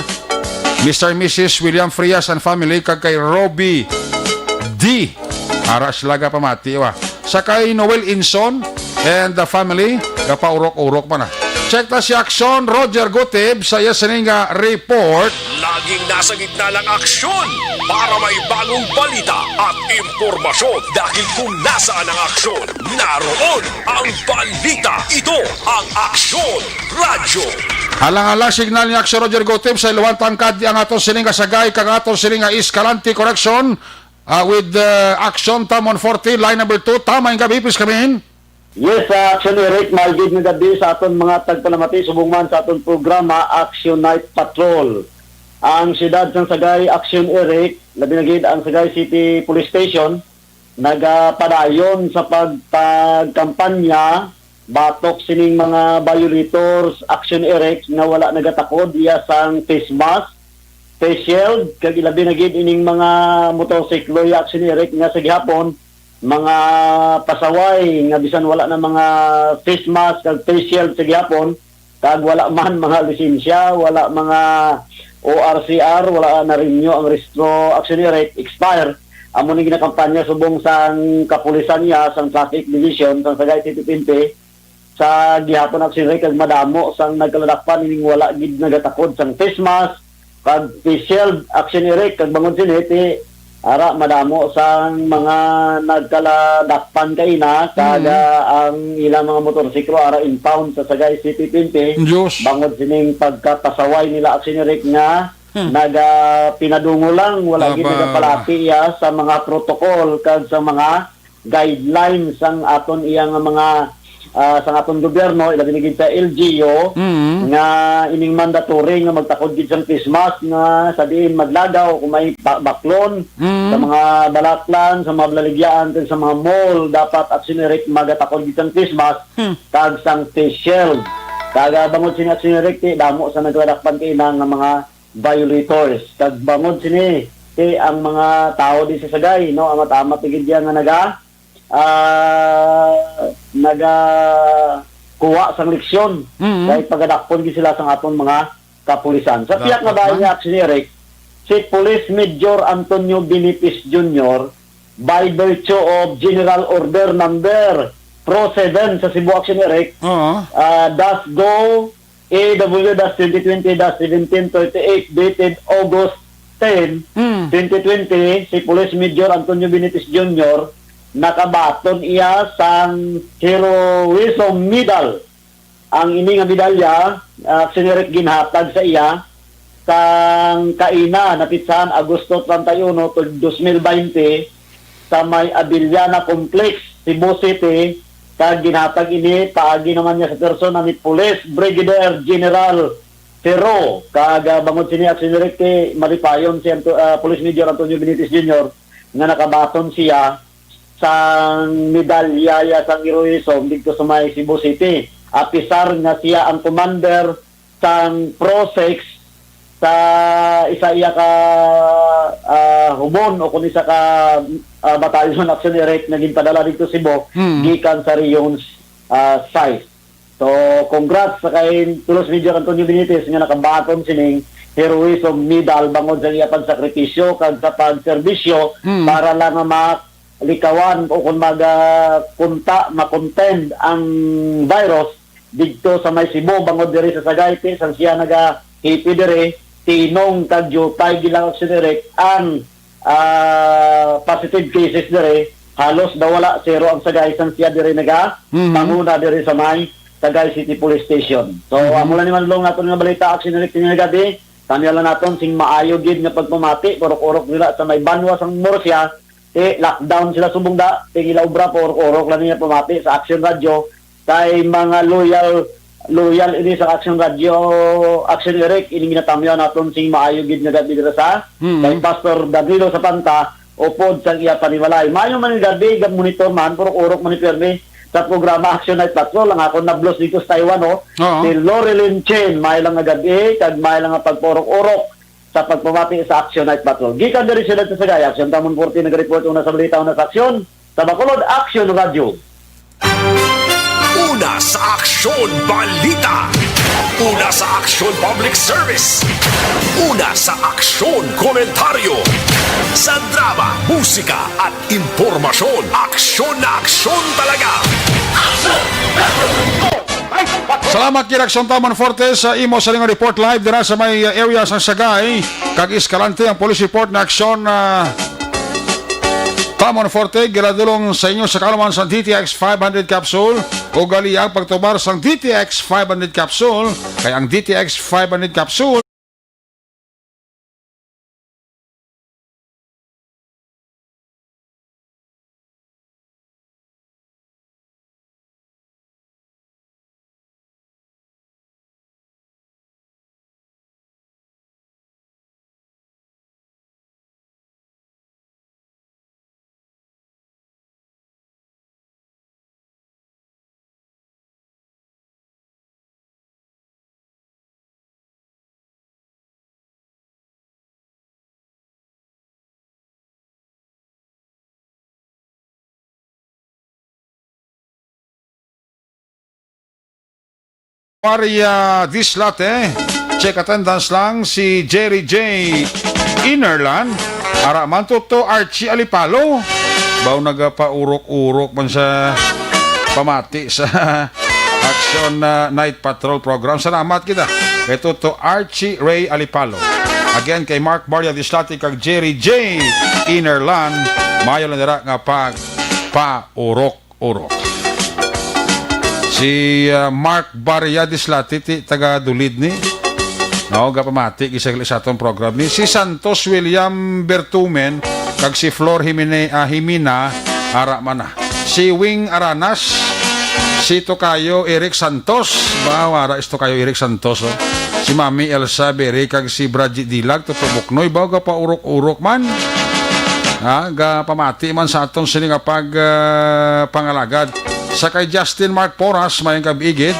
Mister and Missus William Frias and family, kag kay Robbie D. Ara sila gapamati, wa. Sa kay Noel Inson and the family, gapaurok-urok pa na. Check ta si Action Roger Gutib sa iya sining nga report. Laging nasa gitna ng aksyon para may bagong balita at impormasyon. Dahil kung nasaan ang aksyon, naroon ang balita. Ito ang Aksyon Radyo. Alang-alang signal ni Action Roger Gutib sa Iluhan Tangkad, ang aton sining nga Sagay kag aton sining nga Escalante, correction, ah, with, ah, Action Tamon forty, line number two. Tama yung gabi, please come in. Yes, sa Action Eric, maayong gabi sa aton mga tagpalamati, subong man sa aton programa, Action Night Patrol. Ang siyudad sang Sagay, Action Eric, labi na gid ang Sagay City Police Station, nagapadayon sa pagpagkampanya batok sining mga violators, Action Eric, nga wala nagatakod iya sang face mask, face shield, kag ilabi na gid ining mga motorsiklo, iya, Action Eric, nga sa gihapon mga pasaway nga bisan wala na mga face mask kag face shield sa gihapon, kag wala man mga lisensya, wala mga O R C R, wala na-renew ang rehistro, Action Eric, expire. Amo ni ginakampanya subong sang kapulisan niya sang Traffic Division sang Sagay City P N P sa gihapon, Action Eric, kag madamo sang nagkaladakpan ining wala gid nagatakod sang face mask kag face shield, Action Eric, kag bangod sini ti ara madamo sang mga nagkaladakpan kaina, kag, Mm. ah, ang ilang mga motorsiklo ara impound sa Sagay City P N P, Diyos. Bangod sining pagkapasaway nila, Action Eric, nga Hmm. naga-, pinadungol lang, wala gid Aba. nagapalati iya sa mga protocol kag sa mga guidelines sang aton iya nga mga, ah, sang aton gobyerno, ilabi na gid sa L G U, Mm. nga ining mandatory nga magtakod gid sang face mask nga sa diin maglagaw kung may ba-, baklon Mm. sa mga balaklan, sa mga balaligyaan, kag sa mga mall, dapat, Action Eric, magatakod gid sang face mask Hmm. kag sang face shield. Kag, ah, bangod sini, Action Eric, ti damo sa nagladakpan kaina nga mga violators. Kag bangod sini, ti ang mga tawo di sa Sagay, no, amat-amat na gid iya nga naga, ah, nagakuha sang leksyon. Mm. Kay pagadakpon gid sila sang aton mga kapulisan. Sa pihak nga Dapat bahin man. niya, Action Eric, si Police Major Antonio Benitez Junior, by virtue of General Order Number Pro seven sa Cebu, Action Eric, Oo. ah, dash go A W dash twenty twenty dash seventeen thirty-eight, dated August ten, Mm. twenty twenty, si Police Major Antonio Benitez Junior nakabaton iya sang Heroism Medal. Ang ini nga medalya, ah, Action Eric, ginhatag sa iya sang kaina, napitsahan Agosto treinta y uno, tuig dos mil baynte, sa may Abiliana Complex, Cebu City, kag ginhatag ini paagi naman niya sa persona ni Police Brigadier General Pero, kag, ah, bangod sini, Action Eric, ti malipayon si Anto-, ah, Police Major Antonio Benitez Junior nga nakabaton siya sang medalya ya sang heroism didto sa may Cebu City. Apisar nga siya ang commander sang Pro Six sa isa iya ka, ah, hubon o kung isa ka, ah, batalyon, Action Eric, nga ginpadala dito Cebu, Mm. gikan sa Regions, ah, six. So, congrats sa kay Tulos Major Antonio Benitez nga nakabaton sining Heroism Medal bangod sa iya pagsakripisyo kag sa pagserbisyo Mm. para lang nga malikawan o kung mag, ah, kunta, makontend ang virus didto sa may Cebu, bangod diri sa Sagaytay, sang siya nagahipi diri, tinong kag diutay gid lang, Action Eric, ang, ah, positive cases diri, halos daw wala, zero ang Sagay, sang siya diri naga Mhm. panguna diri sa may Sagay City Police Station. So, Mhm. amo lang ni man lang naton nga balita, Action Eric, nga gabi, tanya lang naton sing maayo gid nga pagpamati, urok-urok nila sa may banwa sang Murcia, ti lockdown sila subong da, ti ila obra pa urok-urok lang niya pamati sa Action Radio, kay mga loyal, loyal ini sa Action Radio, Action Eric, ini ginatamyaw naton sing maayo gid nga gabi dira sa Mm. kay Pastor Danilo Sapanta, upod sang iya panimalay. Maayo man nga gabi, gab monitor man, urok-urok man ni pirmi sa programa Action Night Patrol. Ang akon nablos dito sa Taiwan, oh. Oo. Si Lorilyn Chen, may lang nga gabi, kag may lang nga pagpaurok-urok sa pagpamati sa Action Night Patrol. Gikan diri sila sa Sagay, Action Tamon Forte nagareport, una sa balita, una sa aksyon. Sa Bacolod, Action Radio. Una sa aksyon, balita. Una sa aksyon, public service. Una sa aksyon, komentaryo. Sa drama, musika, at impormasyon, aksyon na aksyon talaga. Salamat, Kira Aksyon Tamon Forte, sa imo sa ning report live dira sa may, uh, area sa Sagay kag Escalante. Ang police report na aksyon, uh, Tamon Forte, ginadulong sa inyo sa kaluman sa D T X five hundred capsule. Ugaliya ang pagtumar sang D T X five hundred capsule, kay ang D T X five hundred capsule Maria Dislate, check attendance lang si Jerry J Innerland, ara man Toto Archie Alipalo. Baw nagapaurok-urok man sa pamati sa Action, uh, Night Patrol Program. Salamat kita kay Toto Archie Ray Alipalo. Again, kay Mark Maria Dislate kag Jerry J Innerland, mayo lang dira nga pagpaurok-urok. Si, ah, Mark Barya Dislati, ti taga Dulid ni. No, gapamati gid sa, sa atong program ni si Santos William Bertumen kag si Flor Jimene-, ah, Jimena, ara man na. Si Wing Aranas, si Tokayo Eric Santos, ba, wara si Tokayo Eric Santos, oh. Si Mami Elsa Beri kag si Bradji Dilag, Toto Buknoy, ba, gapaurok-urok man. Ha, gapamati man sa aton sini nga pag, ah, pangalagad. Sa kay Justin Mark Poras, mayong gabi gid.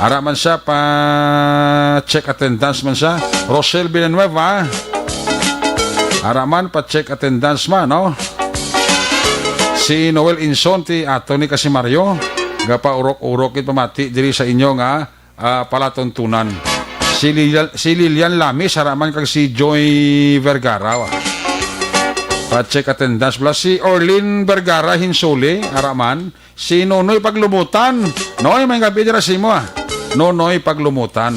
Ara man siya, pa-check attendance man siya. Rochelle Villanueva, ara man, pa-check attendance man, no? Si Noel Insonti, ato ni kasi Mario, gapaurok-urok gid pamati diri sa inyo nga, ah, palatuntunan. Si Lilian, si Lilian Lamis, ara man, kag si Joy Vergara, wa. Pa-check attendance. Bala si Orlin Vergara Hinsuli, ara man. Si Nonoy Paglumutan. Noy, may gabi dira sa imo, ah. Nonoy Paglumutan.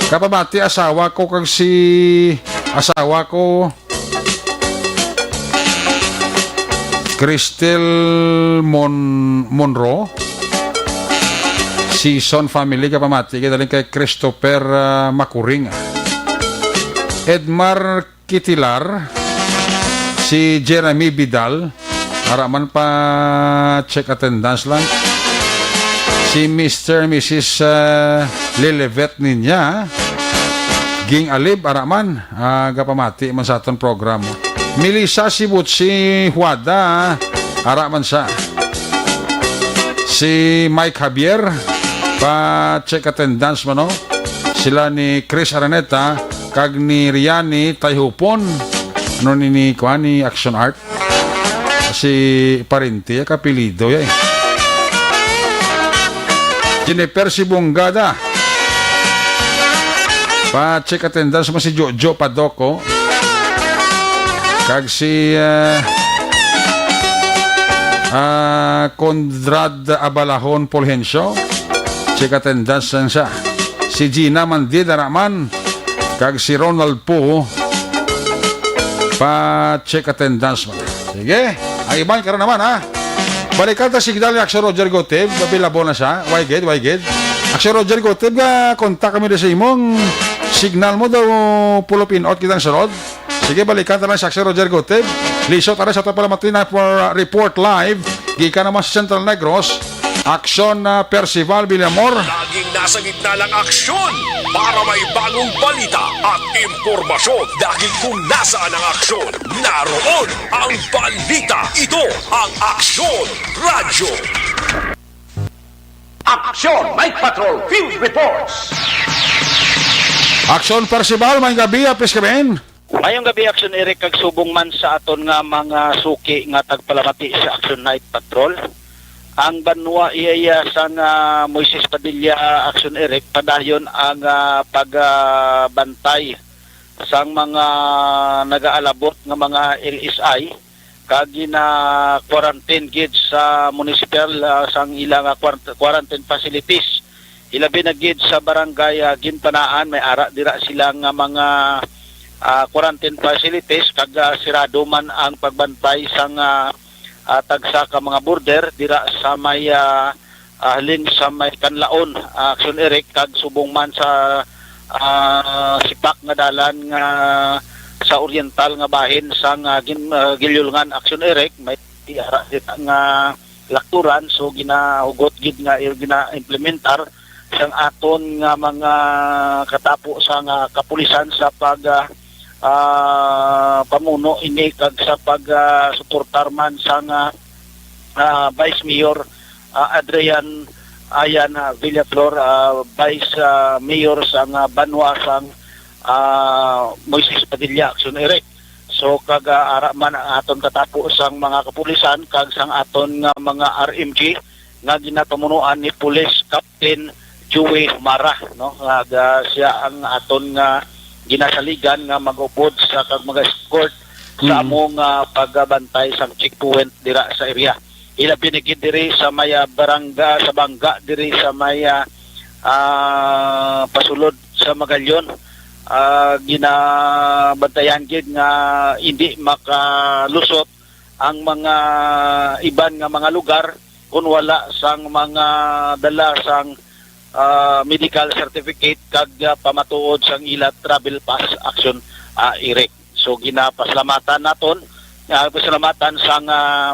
Kapamati, asawa ko kag si, asawa ko, Cristel Mon-, Monroe. Season family, kapamati, kay daling kay Christopher, ah, Macuring. Edmar Kitilar, si Jeremy Vidal, ara man, pa-check attendance lang. Si Mister Missus, ah, Lilibet Ninya, Ging Alib, ara man, ah, gapamati man sa aton programa. Melissa Sibuchi Huada, ara man sa. Si Mike Javier, pa-check attendance man, no? Sila ni Chris Araneta kag ni Riani Tayhupon. Ano ni, ni, kuha ni Action Art? Si parente, ya, kapilido, ya, eh. Jennifer Sibungada. Pa-check attendance mo si Jojo Padoko. Kag si, ah, ah, Conrad Abalahon Fulgencio. Check attendance lang siya. Si Gina Mandida naman. Kag si Ronald Poe. Pa-check attendance mo. Sige. Ang iban, karon naman, ha? Balikan ta signal ni Action Roger Gutib. Available na siya. Why good? Why good? Action Roger Gutib, nga kontak kami sa imong signal mo daw, pulo pin-ot kitang sulod. Sige, balikan ta lang si Action Roger Gutib. Lisod, tara sa ato pala, Matina, for, uh, report live. Gikan naman sa Central Negros. Action, uh, Percival Villamor. Laging nasa gitna ng aksyon para may bagong balita at impormasyon. Dahil kung nasaan ang aksyon, naroon ang balita. Ito ang Aksyon Radyo. Aksyon Night Patrol Field Reports. Action Percival, may gabi, apis kami. Mayong gabi, Action Eric, kag subong man sa aton nga mga suki nga tagpalamati sa Action Night Patrol. Ang banwa iya sang, ah, Moises Padilla, Action Eric, padayon ang, ah, pagbantay sang mga nagaalabot nga mga L S I kag gina-quarantine gid sa munisipal, ah, sang ila nga quar-, quarantine facilities. Ilabi na gid sa barangay, ah, Ginpanaan, may ara dira sila nga mga, ah, quarantine facilities kag, ah, sirado man ang pagbantay sang, ah, ah, tagsa ka mga border dira sa may, ah, ah, halin sa may Kanlaon, ah, Action Eric, kag subong man sa, ah, sipak nga dalan nga sa oriental nga bahin sang, ah, gin-, ah, Guilulngan, Action Eric, may ara dira nga lakturan, so ginahugot gid nga i-, gina-implementar sang aton nga mga katapo sa nga kapulisan sa pag, ah, ah, pamuno ini kag sa pag, ah, suportar man sa nga, ah, Vice Mayor, ah, Adrian Ayan, ah, Villaflor, ah, Vice, ah, Mayor sang, ah, banwa sang, ah, Moises Padilla, Action Eric. So, kag, ah, ara man ang aton katapo sang mga kapulisan kag sang aton nga mga R M G nga ginapamunuan ni Police Captain Joey Mara, no? Nga ga-, siya ang aton nga ginasaligan nga mag-upod sa kag mag-escort sa Mm. among, ah, pagbantay sang checkpoint dira sa area. Ilabi na gid diri sa may, ah, barangay, sa Bangga, diri sa may, ah, ah, pasulod sa Magallon. Ah, ginabantayan gid nga hindi makalusot ang mga iban nga mga lugar kung wala sang mga dala sang, ah, medical certificate kag, ah, pamatuod sang ila travel pass, Action, ah, Eric. So, ginapasalamatan naton, ah, pasalamatan sang, ah,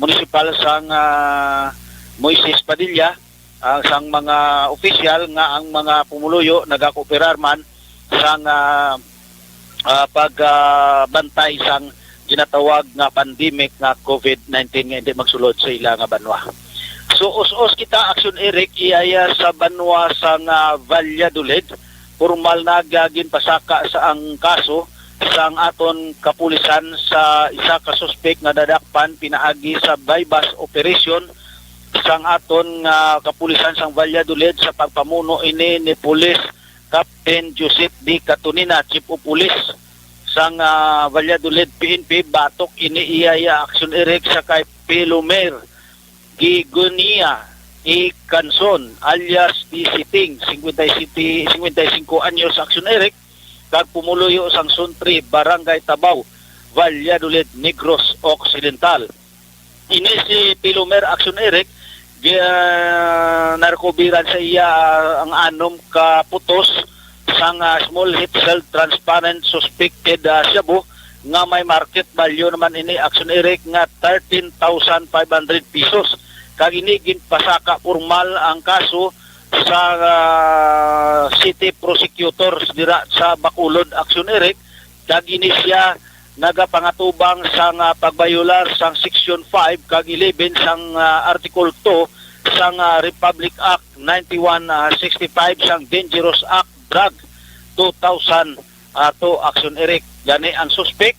munisipal sang, ah, Moises Padilla, ah, sang mga opisyal nga ang mga pumuluyo nagakooperar man sang, ah, ah, pag, ah, bantay sang ginatawag nga pandemic nga COVID nineteen nga hindi magsulod sa ila nga banwa. So, us-us kita, Action Eric, iyaya sa banwa sang, ah, Valladolid, formal na ga-, ginpasaka sa ang kaso sang aton kapulisan sa isa ka suspek nga nadakpan pinaagi sa buy-bust operation sang aton nga kapulisan sang Valladolid sa pagpamuno ini ni Police Captain Joseph D. Catonina, Chief of Police sang, ah, Valladolid P N P. Batok ini iya, iya, Action Eric, sa kay Pilomer Gigonia E. Canson, alias T C Ting, singkwenta y siyete, singkwenta y singko anyos, Action Eric, kag pumuluyo sang Suntri, Barangay Tabaw, Valladolid, Negros Occidental. Ini si Pilomer, Action Eric, gi-, ah, narekoberan sa iya, ah, ang anom ka putos sang, ah, small heat-filled transparent suspected, ah, shabu nga may market value naman ini, Action Eric, nga thirteen thousand five hundred pesos. Kag ini ginpasaka formal ang kaso sa, ah, city prosecutors dira sa Bacolod, Action Eric, kag ini siya nagapangatubang sang, ah, pagbayolar sang Section five kag eleven sang, ah, Article two sang, ah, Republic Act ninety-one, ah, sixty-five, sang Dangerous Act drug, two thousand, ah, to Action Eric. Gani ang suspek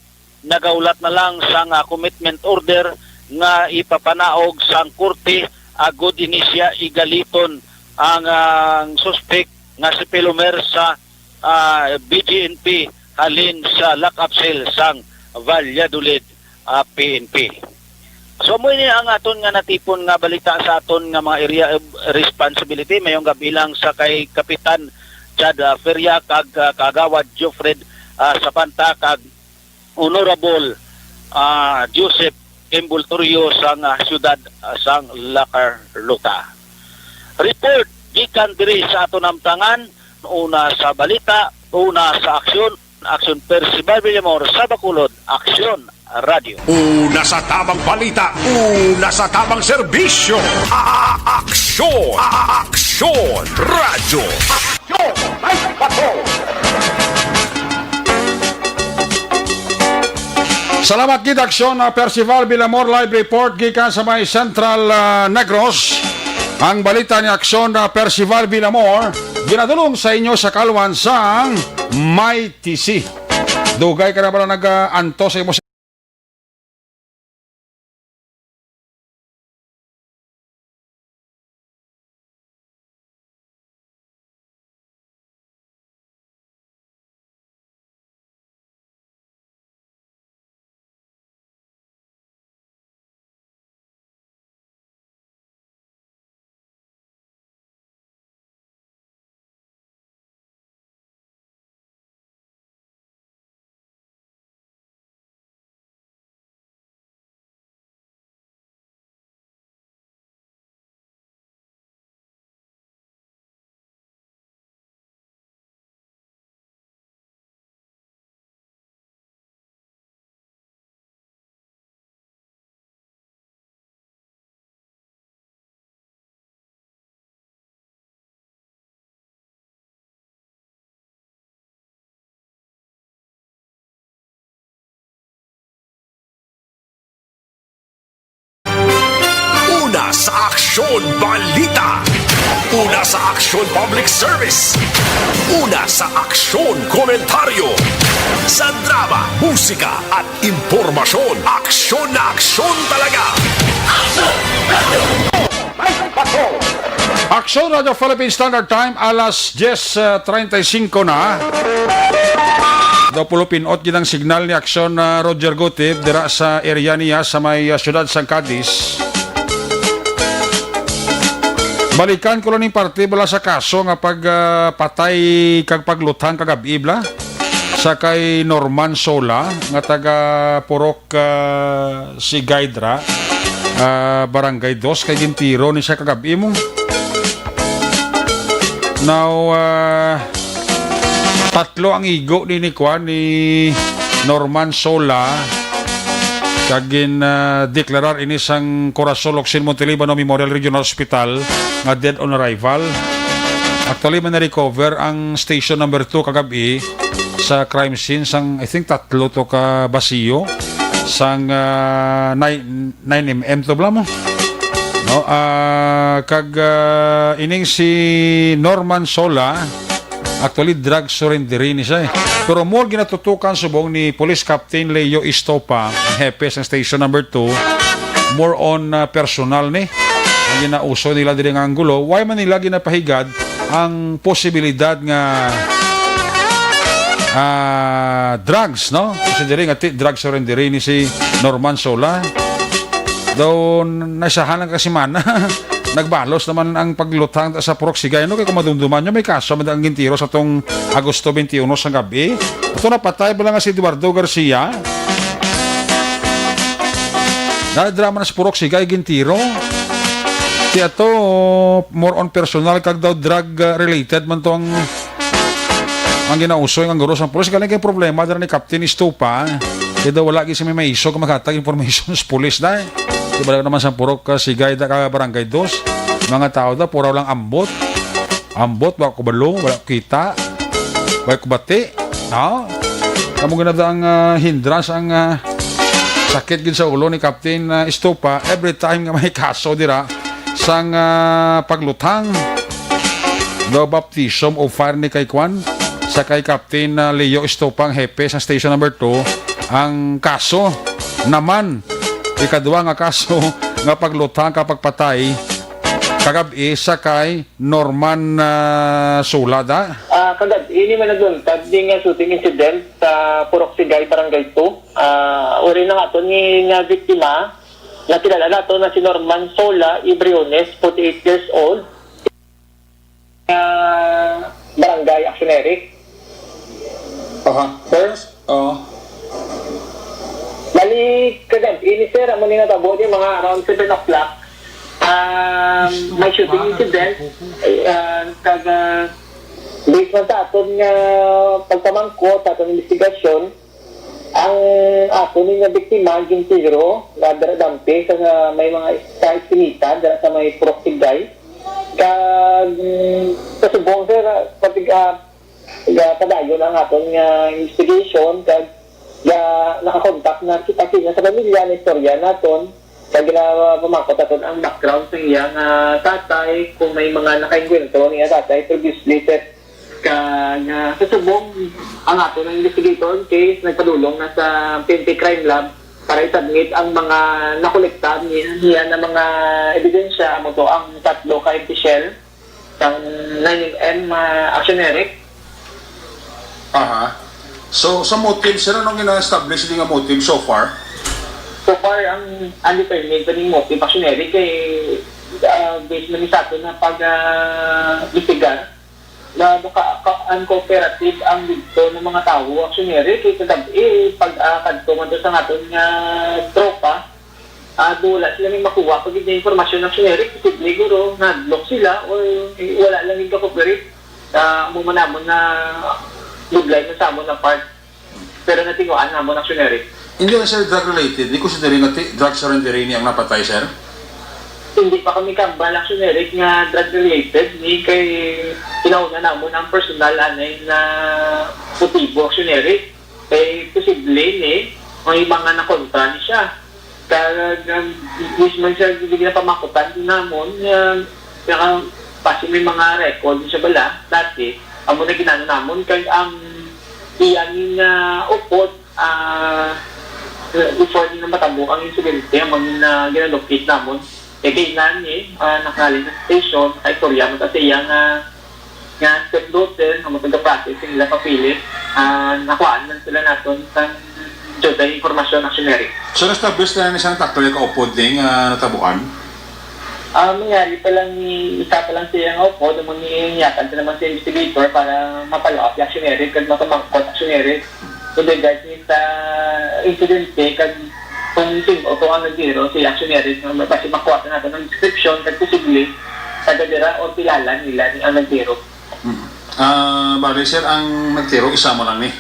nagaulat na lang sang, ah, commitment order nga ipapanaog sang korte agod ini siya igaliton ang, ang suspek nga si Pilomer sa, ah, B J N P halin sa lock-up cell sang Valladolid, ah, P N P. So, amo ini ang aton nga natipon nga balita sa aton nga mga area of responsibility. Mayong gabi lang sa kay Kapitan Chad, ah, Feria kag, ah, Kagawad Geoffred, ah, Sapanta kag Honorable, ah, Joseph Embultorio sang, ah, siyudad, ah, sang La Carlota. Report gikan diri sa aton namtangan, una sa balita, una sa aksyon, Aksyon Percival Villamor sa Bacolod, Aksyon Radio. Una sa tamang balita, una sa tamang serbisyo. A-, a-, aksyon, a-, a-, aksyon, radyo. Aksyon, may bato. Salamat gid, Aksyon, ah, Percival Villamor, live report gikan sa may Central, ah, Negros. Ang balita ni Aksyon, ah, Percival Villamor, ginadulong sa inyo sa kalwan sang May T C. Dugay ka na ba na nag-aantos sa imo Una sa Aksyon Balita. Una sa Aksyon Public Service. Una sa Aksyon Komentaryo. Sa drama, musika at impormasyon. Aksyon na aksyon talaga. Aksyon Radio Philippine Standard Time, alas diyes, ah, treinta y cinco na. Daw pulo pinot gid ang signal ni Aksyon, ah, Roger Gutib dira sa area niya sa may, ah, siyudad sang Cadiz. Balikan ko lang ning parte bala sa kaso nga pag, ah, patay kag pagluthang kagab-i bala sa kay Norman Sola nga taga Purok, ah, Sigay dira, ah, Barangay Dos, kay gintiro ni siya kagab-i mo. Now, ah, tatlo ang igo ni, ni kuan, ni Norman Sola, kag gin, ah, deklarar ini sang Corazon Locsin Monteliban Memorial Regional Hospital nga dead on arrival. Actually, may na-recover ang station number two kagab-i sa crime scene sang, I think, tatlo to ka basiyo sang, ah, nine, nine M M to bala mo. No, ah, kag, ah, ining si Norman Sola, actually, drug surrender ni siya, eh. Pero more ginatutukan subong ni Police Captain Leo Estopa, ang hepe sa Station Number Two, more on, ah, personal ni ang ginauso nila diri nga anggulo. Why man nila ginapahigad ang posibilidad nga, ah, drugs, no? Kasi diri nga ti-, drug surrender ni si Norman Sola. Daw, naisahan lang ka semana. Nagbalos naman ang pagluthang sa Purok Sigay. Ano kay kung madumduman nyo, may kaso man ang gintiro sa tong Agosto twenty-one sa gabi. Ito napatay pala nga si Eduardo Garcia. Nadrama na sa Purok Sigay, gintiro. Ti ato, more on personal, kag daw drug, uh, related man to ang, ang ginausoy nga guro sang pulis. Galing kay problema dira ni Captain Estopa. Kaya daw wala gid si may maiso kung maghatag information sa pulis, dai. Di ba naman sa Purok, uh, Sigay da ka Barangay Dos. Mga tao daw, puraw lang ambot. Ambot, wa ko balo, wala ko kita, wa ko bati. Ha? Kamo gina ang, ah, hindrance ang, ah, sakit gid sa ulo ni Captain, ah, Estopa every time nga may kaso dira sang, ah, pagluthang. daw baptism of fire ni kay Kwan, sa kay Captain, ah, Leo Estopang, hepe sa Station Number Two, ang kaso naman, ikadwa nga kaso nga paglutang ka pagpatay kagab-i sa kay Norman, ah, Sulada. Ah, kagab-i ni man nagluntad ni nga shooting incident sa Purok Sigay, Barangay Two. Ah, uri na nga to ni nga biktima, nakilala nato na si Norman Sola Ibriones, forty-eight years old, ah, barangay Action Eric. Aha. Sir? Oh. Bali, kagab-i ni sir, amo ni natabo ni mga around seven o'clock. Um, may shooting incident, ah, kag, ah, based man sa aton nga pagpamangkot, sa aton investigasyon, ang aton ni nga biktima, gintiro, nga dira dampi sa, sa may mga sa Espinita, dira sa may Purok Sigay. Kag, mm, sa subong, sir, ah, pati, ah, ga-, padayon ang aton nga investigation, kag ga-, nakakontak na kita sila sa pamilya, na istorya naton, kag ginapamangkot naton ang background sa iya nga tatay, kung may mga nakaengkwentro niya tatay previously, sir. Kag, ah, sa subong, ang aton nga investigator on case nagpadulong na sa P N P Crime Lab para i-submit ang mga nakolekta niya, niya na mga ebidensya, amo to ang tatlo ka empty shell, sang nine M M, ah, Action Eric. Aha. So, sa motive, sir, anong gina-establish din nga motive so far? So far, ang undetermined pa ning motive, Action Eric, kay, ah, based man sa ato na pag, ah, bisigar, na baka ka-, uncooperative ang dito ng mga tao, Action Eric, kay kagab-i, pag, ah, kadto man to sa aton nga tropa, ah, do wala sila may makuha pag yung informasyon ng generic, posible siguro na-block sila or, eh, wala lang yung ka-cooperate. Ah, amo man namon na budlay na sa amon na part. Pero natinguan namon ang generic. Hindi na, sir, drug related. Di ko considering nga ti-, drug surrender ini ang napatay, sir? Hindi pa kami kambal ang generic nga drug related. Ni kay kinahuna namon ang personal anay na motibo ang generic. Kay posible ni may mga nakontra ni siya. Kag, um, mismo siya, hindi na pamakutan din namon, nga, nga, kasi may mga record siya bala, dati, amo na ginano namon, kag ang iya nga upod, ah, before din na matabo ang insidente, amo na ginalocate namon. Kay kailan ni, ah, nakahalin sa station, kay istorya mo sa iya nga nga stepdaughter nga mo taga-process sila papilit, ah, nakuhaan man sila naton sang judgay informasyon, Action Eric. So, na-establish na ni sang takto yung kaupod ni nga natabuan? Ah, mangyari pa lang ni, isa pa lang siya nga upod, amo ni, iyakan sa naman sa investigator para ma-follow up yung Action Eric kag mapamangkot Action Eric with regards ni sa insidente kag kung sino to ang nagtiro, si Action Eric, nga basi makuha nato ng description kag posible taga dira o kilala nila ni ang nagtiro. Mm. Ah, bali, sir, ang nagtiro, isa mo lang ni?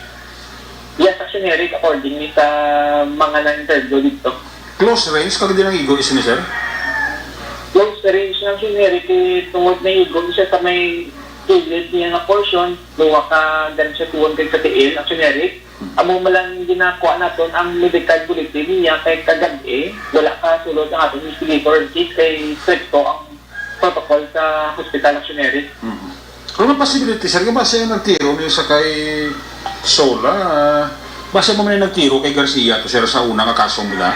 Yes, Action Eric, accordingly sa mga na-interview dito. Close range, kag di nang igo isa ni, sir? Close range ng Action Eric, eh, tungod na igo siya sa may kilid niya nga portion, duha ka gunshot wound kag sa tiil, Action Eric. Amo man lang ginakuha naton ang medical bulletin niya kay kagab-i, wala ka sulod ang aton investigator in case kay stricto ang protocol sa hospital, Action Eric. Mhm. Kung ang possibility, sir, nga basi ang nagtiro ni sa kay Sola, ah, basi mo man yung nagtiro kay Garcia to, sir, sa una nga kaso nila?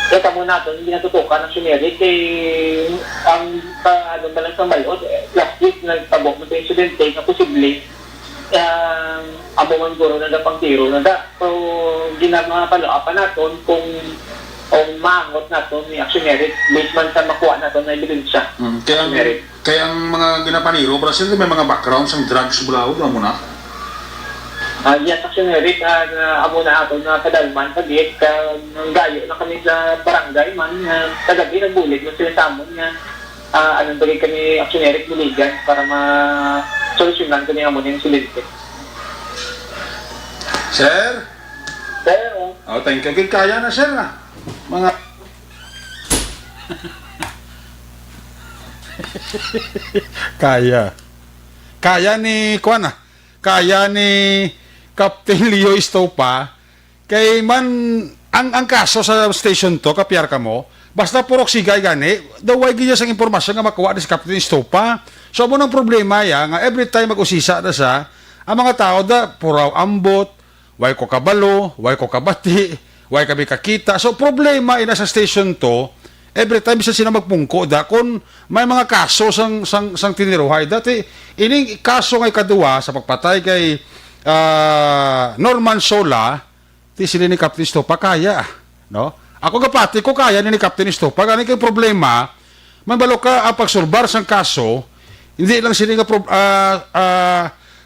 Kita mo naton, hindi natutukan ang generic kay ang, ah, ano ba lang sa balod, eh, last week nagtabo mo sa insidente nga posible, ah, amo man guro na pang tiro na da. So, ginamapalo-upan naton kung, kung maangot naton ni Action Eric based man sa makuha naton na ebidensya. Mm, kaya ang, Action Eric. Kaya ang mga ginapaniro, para sila may mga background sang drugs, bulaod, amo na? Ah, yes, Action Eric, ah, na amo na aton na kadalman, pag-iit, ka, nanggayo na kami sa barangay man, nga kagabi nagbulig man sila sa amon nga, ah, anong bagay kami, Action Eric, buligan para ma-solusyonan kami amo na insidente. Sir? Sir, oh. Oh, thank you. Kaya na, sir, ah. Mga Kaya. Kaya ni, kuwan, ah. Kaya ni Captain Leo Estopa, kay man, ang, ang kaso sa Station two, kapiar ka mo, basta Purok Sigay gani, daw way gid sang impormasyon nga makuha ni si Captain Estopa. So, amo nang problema ya, nga every time mag-usisa na sa, ang mga tao da, puraw ambot, way ko kabalo, way ko kabati, way kami kakita. So, problema ina sa Station two, every time bisan sino magpungko da, kung may mga kaso sang, sang, sang tiniruhay. Dati, ining kaso nga ikaduha sa pagpatay kay, ah, Norman Sola, ti sila ni Captain Estopa, kaya, no? Ako gapati ko kaya ni, ni Captain Estopa, gani kay problema, man balo ka ang pagsulbar sang kaso, hindi lang sila nga prob-, ah, ah,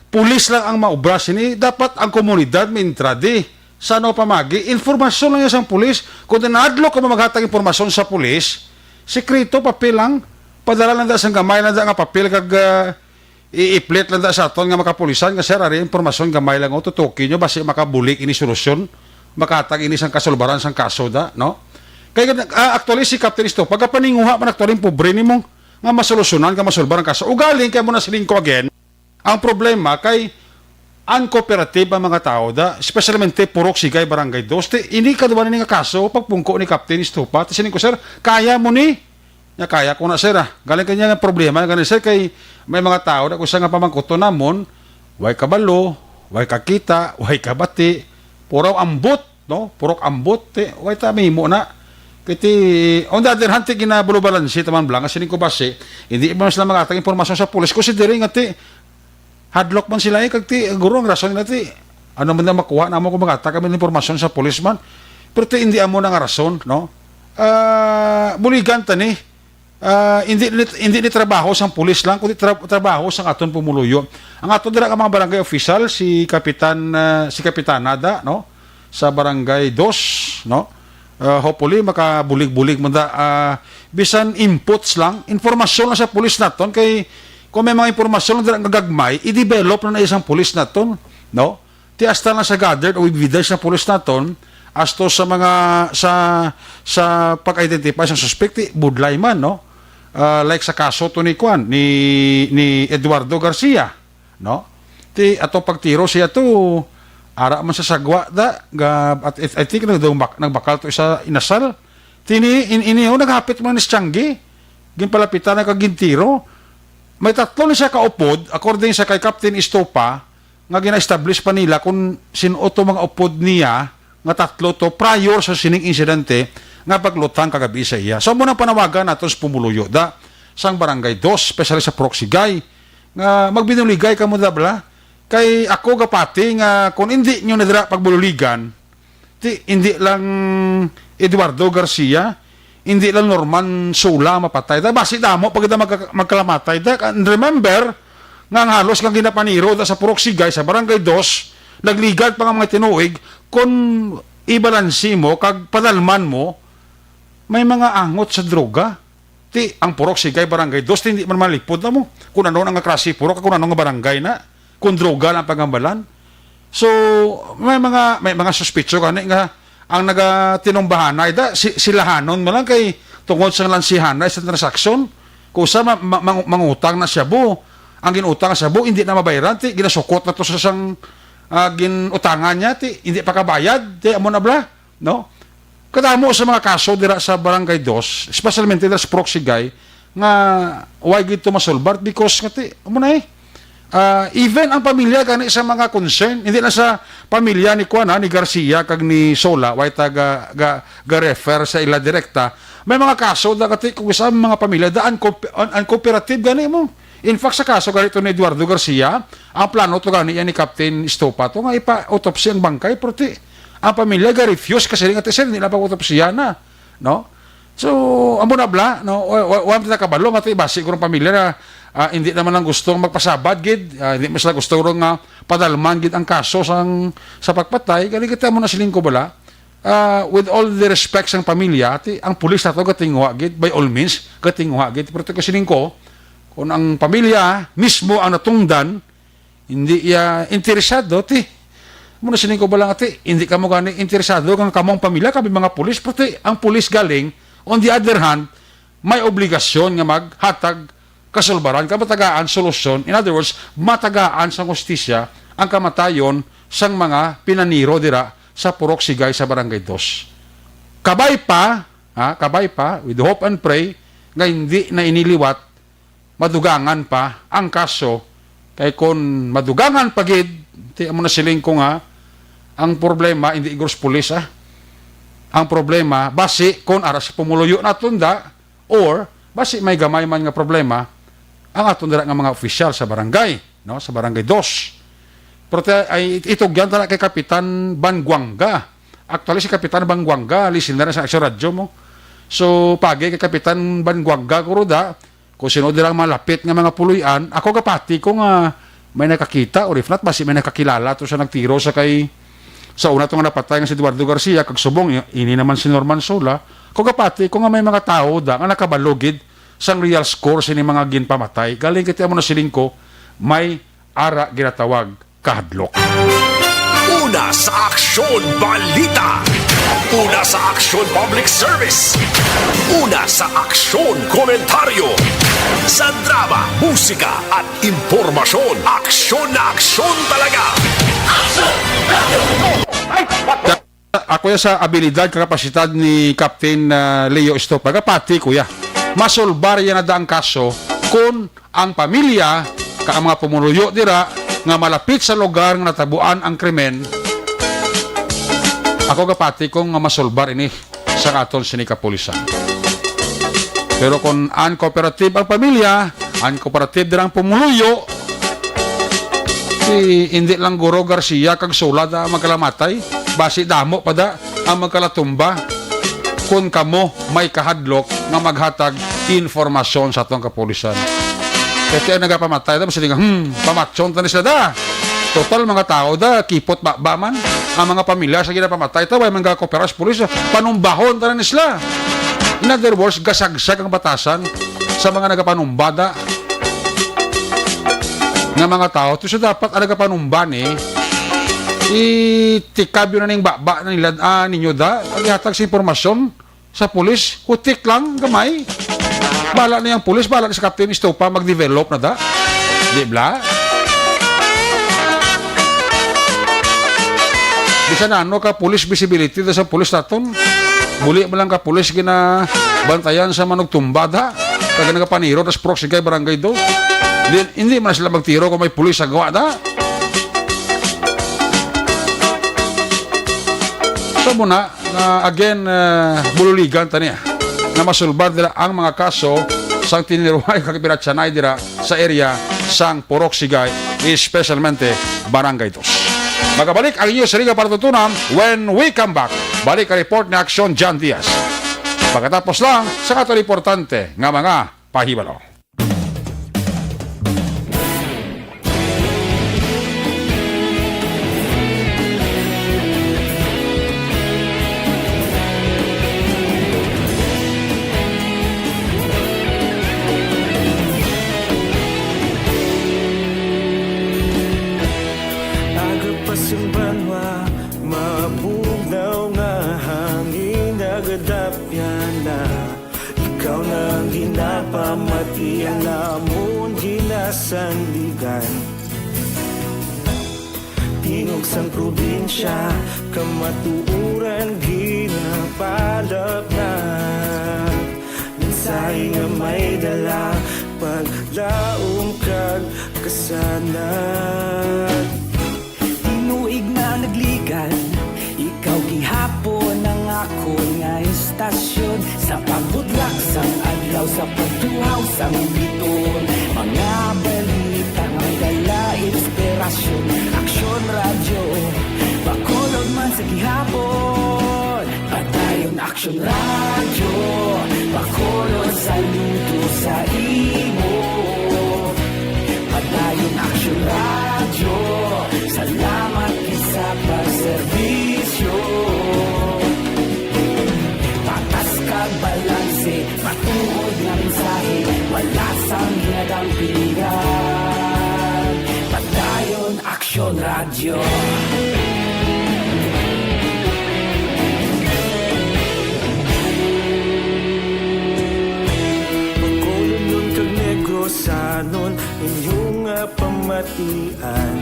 pulis lang ang maubra sini, dapat ang komunidad may entrada. Sa ano pamagi, informasyon lang yan sang pulis. Kung nadlo ka mo maghatag informasyon sa pulis, sikreto, papel lang, padala lang da sang gamay lang da nga papel kag, ah, iiplit lang da sa aton nga makapulisan nga, "Sir, ari impormasyon gamay lang, o, tutuki nyo, basi makabulik ini solusyon, makatag ini sang kasulbaran sang kaso da," no? Kay, ah, actually, si Captain Estopa, gapaninguha man actually ang pobre nimo nga masolusyonan ka masulbar ang kaso. Ugaling kay mo na siling ko again, ang problema kay uncooperative ang mga tao da, especialmente Purok Sigay, Barangay Dos. Ti, ini kadwa ni nga kaso, pagpungko ni Captain Estopa, ti siling ko, "Sir, kaya mo ni?" Nya, "Kaya ko na, sir, ah." Galing kanya nga problema, galing, sir, kay may mga tao na kung sa nga pamangkuton namon, way kabalo, way kakita, way kabati, puraw ambot, no? Purok ambot, ti, way ta mahimo na. Kay ti, on the other hand, ti, ginabulubalansi taman bala, nga sining ko basi, hindi man sila magatag impormasyon sa pulis. Kung si diri nga, ti, hadlok man sila, eh, kag ti, guro, ang rason nila, ti, ano man na makuha namo kung magata kami ng impormasyon sa pulis man. Pero ti, hindi amo na nga rason, no? Ah, buligan ta ni. Ah, hindi ni, hindi ni trabaho sang pulis lang, kundi tra-, trabaho sang aton pumuluyo. Ang aton dira nga mga barangay official, si Kapitan, ah, si Kapitan Nada, no? Sa Barangay Dos, no? Ah, hopefully, makabulig-bulig man da, ah, bisan inputs lang, informasyon lang sa pulis naton, kay kung may mga impormasyon lang dira nga gagmay, i-develop na na isang pulis naton, no? Ti hasta na sa gathered o evidence na pulis naton, as to sa mga, sa, sa pag-identify sa suspect, ti budlay man, no? Ah, like sa kaso to ni Kwan, ni, ni Eduardo Garcia, no? Ti ato pagtiro siya to, ara man sa sagwa da, ga, at, I, I think nagdang bak-, nagbakal to isa inasal. Ti ni, in, ini, oh, naghapit man ni Tianggi, ginpalapitan na kag gintiro. May tatlo ni siya ka upod, according sa kay Captain Estopa, nga gina-establish pa nila kung sin-o to mga upod niya nga tatlo to prior sa sining insidente nga paglutang kagabi sa iya. So, amo nang panawagan naton sa pumuluyo da sang Barangay Dos, especially sa Purok Sigay, nga magbinuligay kamo da bala. Kay ako gapati nga kung hindi nyo na dira pagbuligan, ti, hindi lang Eduardo Garcia, hindi lang Norman Sula mapatay. Da, basi damo pa gid ang magka-, magkalamatay. Da, and remember, nga ang halos kang ginapaniro da sa Purok Sigay, sa Barangay Dos, nagligad pa nga mga tinuig, kung ibalansi mo, kag padalman mo, may mga angot sa droga. Ti, ang Purok Sigay, Barangay Dos, ti, hindi man malipod na mo kung ano nga klase purok, kung ano nga barangay na, kung droga lang pagambalan. So, may mga, may mga suspitso gani nga ang nagatinumbahanay da, si, silahanon mo lang kay tungod sa lansihanay sa transaksyon, kung sa ma-, ma-, mang-, mangutang na shabu, ang ginutang na shabu, hindi na mabayaran, ti, ginasukot na to sa sang, ah, ginutangan niya, ti, hindi pa kabayad, ti, amo na bala, no? Kadamo sa mga kaso dira sa Barangay Dos, especially dira sa Purok Sigay, nga why gid to masulbar because nga ti, amo na eh. Ah, even ang pamilya gani sa mga concern, hindi na sa pamilya ni Kuan, ah, ni Garcia kag ni Sola, why ta ga, ga, ga-refer sa ila direkta. May mga kaso da kati kung sa mga pamilya da unco-, un-, uncooperative gani mo. In fact, sa kaso gani to ni Eduardo Garcia, ang plano to gani yan ni Captain Estopa to nga ipa-autopsy ang bangkay, pero ti, ang pamilya ga-refuse kasi nga ti, "Sir, hindi na pa autopsya na," no? So, amo na bala, no? Wa, wa, wa man ta kabalo nga ti basi ko ng pamilya na, ah, hindi naman lang gusto magpasabad gid, ah, hindi man sila gusto ro nga padalman gid ang kaso sang, sa pagpatay, kani kita mo na siling ko bala. Ah, with all the respect sang pamilya, ti, ang pulis nato gatinguha gid, by all means, gatinguha gid. Pero ti ko siling ko, kung ang pamilya mismo ang natungdan, hindi iya interesado, ti. Muna sining ko bala nga, ti, hindi kamo gani interesado kang kamong pamilya, kami mga pulis, pero ti, ang pulis galing, on the other hand, may obligasyon nga maghatag kasulbaran, kamatagaan, solusyon. In other words, matagaan sang hustisya ang kamatayon sang mga pinaniro dira sa Purok Sigay sa Barangay Dos. Kabay pa, ha, kabay pa, with hope and pray, nga hindi na ini liwat, madugangan pa ang kaso. Kay kon madugangan pa gid, ti amo na siling ko nga, ang problema, hindi igros pulis, ah. Ang problema, basi kon ara sa pumuluyo naton da, or basi may gamay man nga problema, ang aton dira nga mga opisyal sa barangay, no, sa Barangay Dos. Pero ti-, ay, itugyan ta na kay Kapitan Banguanga. Actually, si Kapitan Banguanga, listener sa Aksyon Radyo mo. So, pagi kay Kapitan Banguanga, kuruda, kung sino dira ang malapit nga mga puloy-an, ako gapati ko nga may nakakita, or if not, basi may nakakilala to sa nagtiro sa kay, sa una to nga napatay nga si Eduardo Garcia, kag subong, i-, ini naman si Norman Sola. Ako gapati ko nga may mga tawo da nga nakabalo gid sang real score sini mga ginpamatay. Galing kay ti amo na siling ko, may ara ginatawag kahadlok. Una sa Aksyon Balita. Una sa Aksyon Public Service. Una sa Aksyon Komentaryo. Sa drama, musika, at impormasyon, aksyon na aksyon talaga. Ako ya sa abilidad kag kapasidad ni Captain, ah, Leo Estopa, gapati ko ya. Masolbar ya na da ang kaso kon ang pamilya kag ang mga pumuluyo dira nga malapit sa lugar nga natabuan ang krimen. Ako gapati ko nga masolbar ini sa aton sini kapulisan. Pero kon uncooperative ang pamilya, uncooperative dira ang pumuluyo, si, hindi lang Guro Garcia kag Sola da magkalamatay, basi damo pa da ang magkalatumba kon kamo may kahadlok nga maghatag informasyon sa atong kapulisan. Kay ti ang nagapamatay, tapos sila nga, "Hmm, pamatyon ta ni sila da." Total, mga tao da, kipot ba, ba man? Ang mga pamilya sa ginapamatay, ta, way man gakopera sa pulis, panumbahon ta na ni sila. In other words, gasagsag ang batasan sa mga nagapanumbada nga mga tao. To, so dapat ang nagapanumba ni, itikab yun na ning baba na nila, ah, ninyo da, ang ihatag sa impormasyon sa pulis, hutik lang, gamay. Bala na yung pulis, bala na si Captain Estopa mag-develop na da. Di bla? Bisan ano ka pulis visibility da sa pulis naton. Buli mo lang ka pulis ginabantayan sa manugtumba da. Kag nagapaniro das proxy kay barangay do. Di, hindi man sila magtiro kung may pulis sa gawa da. So muna, na again, ah, bululigan ta niya na masulbar nila ang mga kaso sang tiniruhay kag pinatsanay dira sa area sang Purok Sigay, especialmente Barangay Dos. Magabalik ang inyo sa Liga Patutunan when we come back. Balik ang report ni Aksyon John Diaz. Pagkatapos lang sa aton importante nga mga pahibalo. Aga pa sing banwa, mabugnaw nga hangin nagadapyan na. Ikaw na ang ginapamati, ang amon ginasandigan. Tingog sang probinsya, kamatuoran ginapalapnat. Mensahe nga may dala, paglaom kag kasanag. Tinuig na nagligan, ikaw gihapon ang akon nga istasyon. Sa pagbudlak sang adlaw, sa pagtuhaw sang biton, mga balita may dala inspirasyon. Aksyon Radyo, Bacolod man sa gihapon. Padayon Aksyon Radyo, Bacolod, saludo sa imo. Padayon Aksyon Radyo, salamat gid sa pagserbisyo. Patas kag balanse, matuod nga mensahe, wala sang ginadampigan. Padayon Aksyon Radyo. Bacolodnon kag Negrosanon, inyo nga pamatian.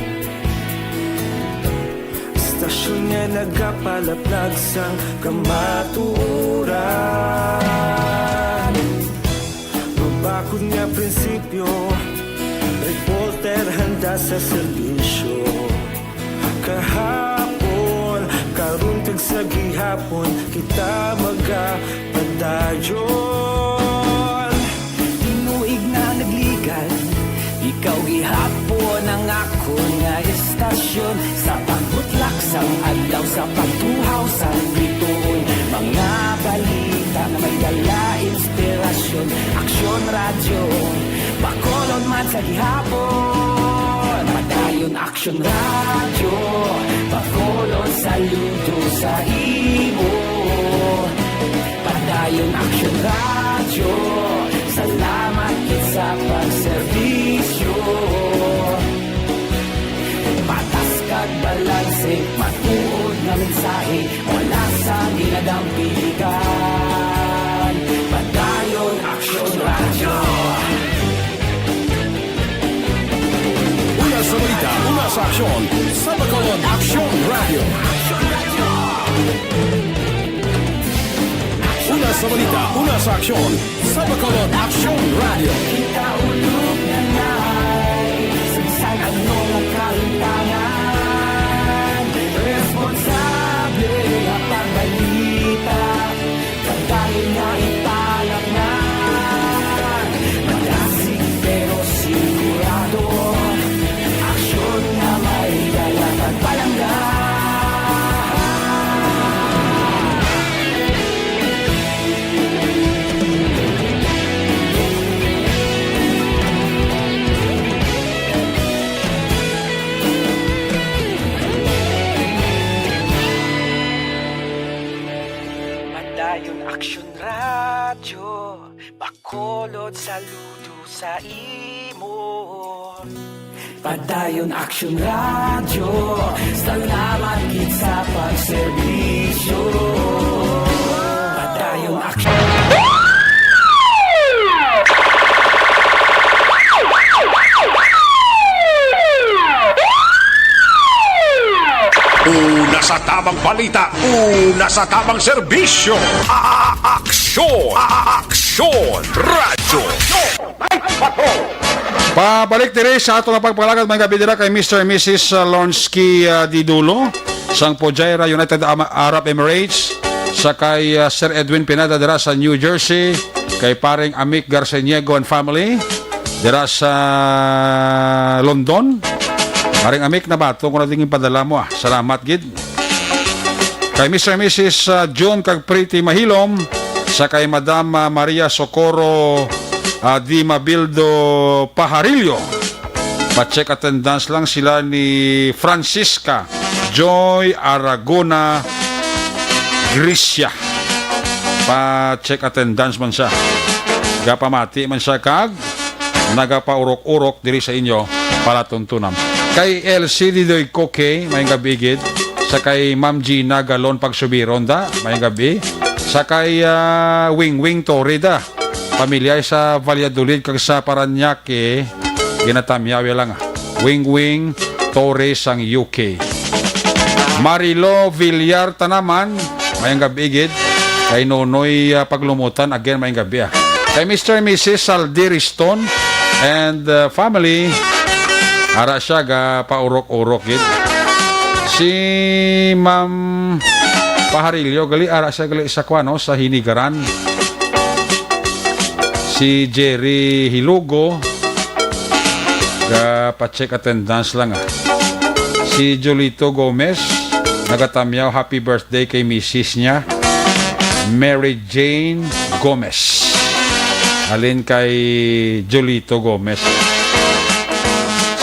Basta Aksyon nga nagapalaplag sang kamatuoran. Mabakod nga prinsipyo, reporter handa sa serbisyo. Kahapon, karon kag sa gihapon, kita magapadayon. Tinuig na nagligad, ikaw gihapon ang akon nga istasyon. Sa pagbutlak sang adlaw, sa pagtuhaw sang bituon, mga balita nga may dala inspirasyon. Aksyon Radyo, Bacolod man sa gihapon. Padayon Aksyon Radyo, Bacolod, saludo sa imo. Padayon Aksyon Radyo, salamat gid sa pagserbisyo. Patas kag balanse, matuod nga mensahe, wala sang ginadampiligan. Padayon Aksyon Radyo. Una sa balita, una sa aksyon, sa Bacolod Aksyon Radyo. Una sa balita, una sa aksyon, sa Bacolod Aksyon Radyo. Kita ulog na nai, sa bisan ano nga kahintangan, responsable nga pagbalita, padayon nga ipalatnan. Madasig pero sigurado, aksyon nga may dala pagpalangga. Padayon Aksyon Radyo, Bacolod, saludo sa imo. Padayon Aksyon Radyo, salamat gid sa pagserbisyo. Padayon Aksyon. Una sa tamang balita, una sa tamang serbisyo. A-, a-, aksyon, a-, a-, aksyon, radyo. Pabalik diri sa ato nga pagpalagad, mga gabi dira kay Mister and Missus Lonsky, ah, Didulo sang Fujairah, United Ama-, Arab Emirates, sa kay, ah, Sir Edwin Pineda dira sa New Jersey, kay Paring Amik Garceniego and family dira sa London. Paring Amik, nabato ko na din yung padala mo, ah. Salamat gid. Kay Mister and Missus, ah, June kag Pretty Mahilom, sa kay Madam, ah, Maria Socorro, ah, Di Mabildo Pajarillo. Pa-check attendance lang sila ni Francisca Joy Aragona Gricia. Pa-check attendance man siya. Gapamati man siya kag nagapaurok-urok diri sa inyo palatuntunan. Kay L C D Doy Coque, may gabi gid. Sa kay Ma'am Gina Galon Pagsubiron da, may gabi. Sa kay, ah, Wing Wing Torre da. Pamilya sa Valladolid kag sa Parañaque, ginatamyaw lang, ah. Wing Wing Torre sang U K. Marilo Villar Tanaman, mayang gabi gid. Kay Nonoy, ah, Paglumutan, again, mayang gabi, ah. Kay Mister and Missus Saldi Riston and, ah, family, ara siya ga paurok-urok gid. Si Ma'am Paharillo, gali, ara siya gali sa kwano, sa Hinigaran. Si Jerry Hilugo, ga pa-check attendance lang, ah. Si Jolito Gomez, nagatamyaw, happy birthday kay misis niya, Mary Jane Gomez. Halin kay Jolito Gomez.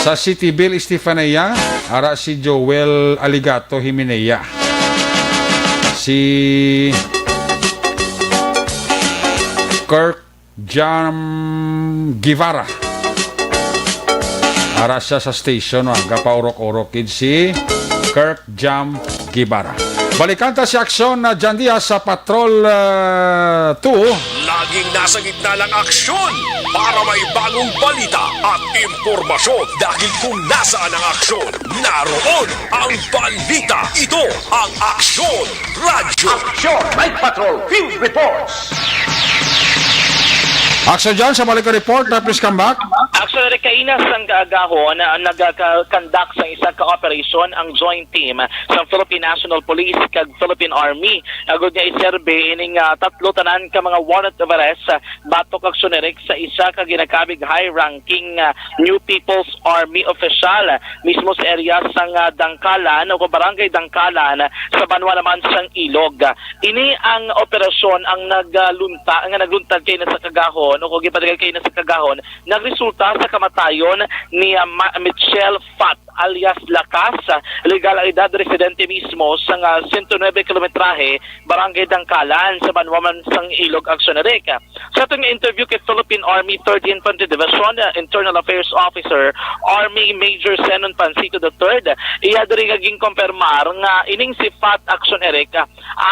Sa City Bell, Estefanía, ara si Joel Aligato Himenea. Si Kirk Jam Guevara. Ara siya sa station, ah, gapaurok-urok gid si Kirk Jam Guevara. Balikan ta si Aksyon na John Diaz sa Patrol, ah, two. Laging nasa gitna ng aksyon para may bagong balita at impormasyon. Dahil kung nasaan ang aksyon, naroon ang balita. Ito ang Aksyon Radyo. Action Night Patrol Field Reports. Aksyon John, sa balik ka report, na please come back. Actually, kaina sang kaagahon, ah, nagaka-conduct sa isa ka operasyon ang joint team sa Philippine National Police kag Philippine Army. Agod nga iserbe ining, ah, tatlo tanan ka mga warrant of arrest, ah, batok kag sunerek sa isa ka ginakabig high-ranking, ah, New People's Army official, ah, mismo sa area sang, ah, Dangkalan o Barangay Dangkalan, ah, sa banwa naman sang Ilog. Ini ang operasyon ang naglunta-, nga nagluntad kaina sa kaagahon o kung gipadagay kaina sa kaagahon, nagresulta sa kamatayon ni, ah, Ma-, Michelle Fat alias Lakas, ah, legal ang edad, residente mismo sa nga sento nuebe kilometrahe, Barangay Dangkalan, sa banwa man sang Ilog Action Rec. Sa aton nga interview kay Philippine Army Third Infantry Division, ah, Internal Affairs Officer Army Major Zenon Pancito the third, iya diri nga ginkompirmar nga ining si Fat Action Eric, ah,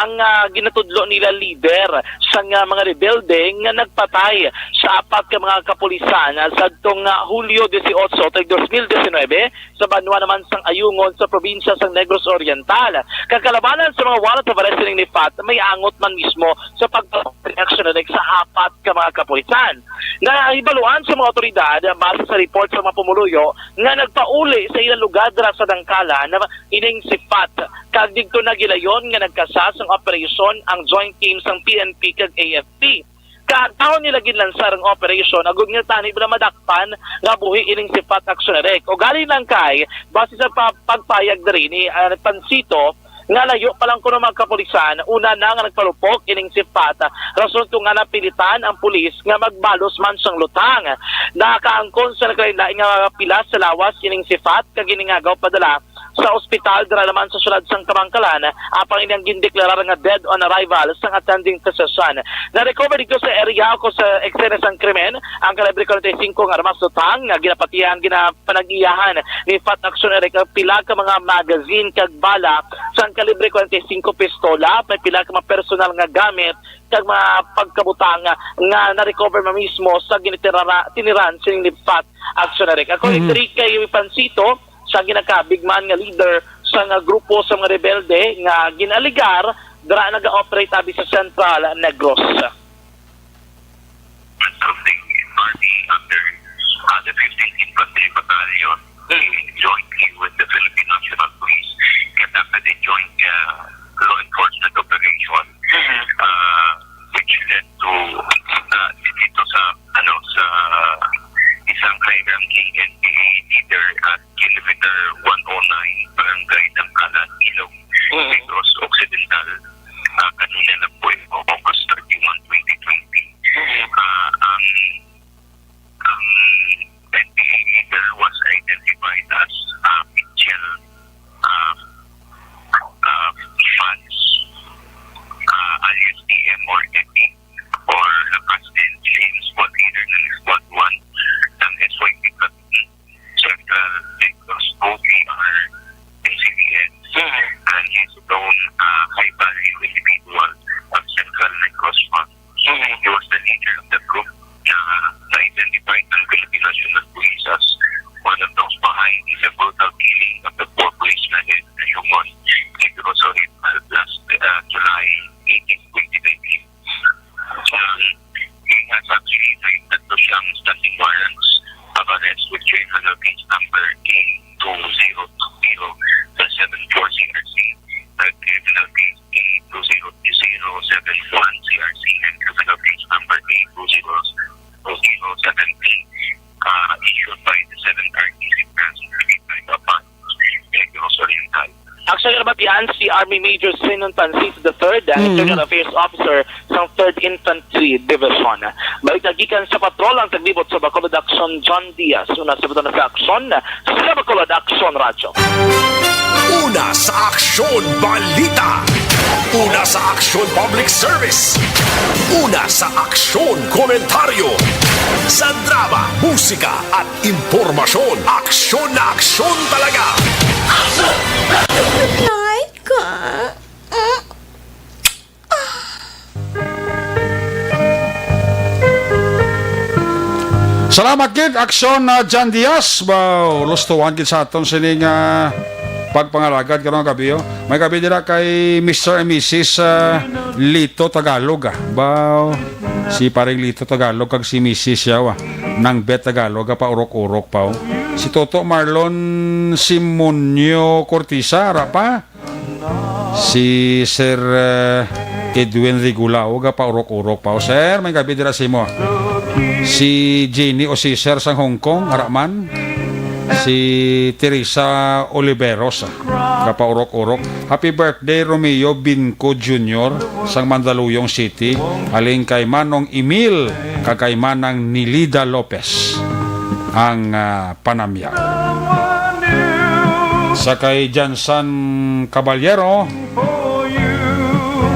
ang, ah, ginatudlo nila leader sang, ah, mga rebelde nga nagpatay sa apat ka mga kapulisan, ah, sadtong, ah, Hulyo dieciocho, tuig dos mil diecinuebe, sa banwa naman sang Ayungon sa probinsya sang Negros Oriental. Kag kalabanan sa mga warrant of arrest ni Fat, may angot man mismo sa pag-reaksyon sa apat ka mga kapulisan. Nahibaluan sa mga otoridad, base sa report sa mga pumuluyo, nga nagpauli sa ilang lugar dira sa Dangkalan ining si Fat, kag didto na gilayon nga nagkasa sang operasyon ang joint team sang P N P kag A F P. Kaagahon nila ginlansar ang operasyon agud nga tani bala madakpan nga buhi ining si Fat Action Rec. Ugali lang kay, base sa pa-, pagpayag diri ni, ah, Pansito, nga layo pa lang kuno mga kapulisan, una na nga nagpalupok ining si Fat, rason kung nga napilitan ang pulis nga magbalos man sang lutang. Nakaangkon sa nagkalain-lain nga mga pilas sa lawas ining si Fat, kag giningagaw padala sa ospital dira naman sa siyudad sang Kamankalan, apang ining gindeklarar nga dead on arrival sang attending physician. Na-recover dito sa area o sa eksena sang krimen ang kalibre forty-five nga armas lutang nga ginapatihan, ginapanag-iyahan ni Fat Action Eric ang pila ka mga magazine kag bala sang kalibre forty-five pistola, may pila ka mga personal nga gamit kag mga pagkabutang nga na-recover man mismo sa ginitirara-, tiniran sining ni Fat Action Eric. Ako, Mhm. Diri kay Pansito, sa ginakabig man nga leader sa nga grupo sa mga rebelde nga gin-alegar dira naga-operate abi sa Central Negros. Something in Barbie under, uh, the fifteenth Infantry Battalion, Mm. jointly with the Philippine National Police, conducted a joint, uh, law enforcement operation, Mm. uh, which led to, uh, dito sa, ano, sa isang high-ranking N P A leader at Kilometer one oh nine, Barangay Dangkalan, Ilog, Mm. Negros Occidental, ah, kanina lang po, eh, August thirty-one, twenty twenty. Mm. Ah, ang, ang N P A leader was identified as, ah, Mitchell, ah, ah, Fans, ah, alias T M or Epi, or Lakas and James, squad leader ng Squad one ng S Y P Platoon. Central Negros, O P R, N C B N, Mm. and he's a known, uh, high-value individual of Central Negros Front. Mm. He was the leader of the group na na-identify ng Philippine National Police as one of those behind the brutal killing of the four policemen in Ayungon, Negros Oriental last, uh, July eighteen, twenty twenty. Um, he has actually, may tatlo siyang standing warrants of arrest with criminal case number A two zero two zero seven four C R C, uh, criminal case A two zero two zero seven one C R C, and criminal case number A two zero two zero seven P, uh, issued by the seventh R T C Branch of the Philippine Army. Negros Oriental. Actually, nabatian si Army Major Zenon Pansito the third, ang Mm. Internal Affairs Officer sa Third Infantry Division. Balik na gikan sa patrol ang taglibot sa Bacolod Action, John Diaz. Una sa buto na sa aksyon, sa Bacolod Action Radyo. Una sa aksyon, balita. Una sa aksyon, public service. Una sa aksyon, komentaryo. Sa drama, musika, at impormasyon, aksyon na aksyon talaga. Night ka. Salamat gid, Aksyon, ah, Jan Diaz. Wow, lustuhan gid sa aton sining, ah, pagpangalagad karong gabi, oh. May gabi dira kay Mister and Missus, ah, Lito Tagalog, ah. Wow, si Paring Lito Tagalog kag si Missus siya, ah. Nang Bet Tagalog, ah, paurok-urok pa, oh. Si Toto Marlon Simonio Cortisa, ara pa. Si Sir, eh, Edwin Rigulao, gapaurok-urok pa. O, sir, may gabi dira sa imo. Si Jenny o si Sir sang Hong Kong, ara man. Si Teresa Oliveros, ah, gapaurok-urok. Happy birthday, Romeo Binco Junior sang Mandaluyong City, halin kay Manong Emil kag kay Manang Nilida Lopez ang, ah, panamya. Sa kay Jansan Caballero,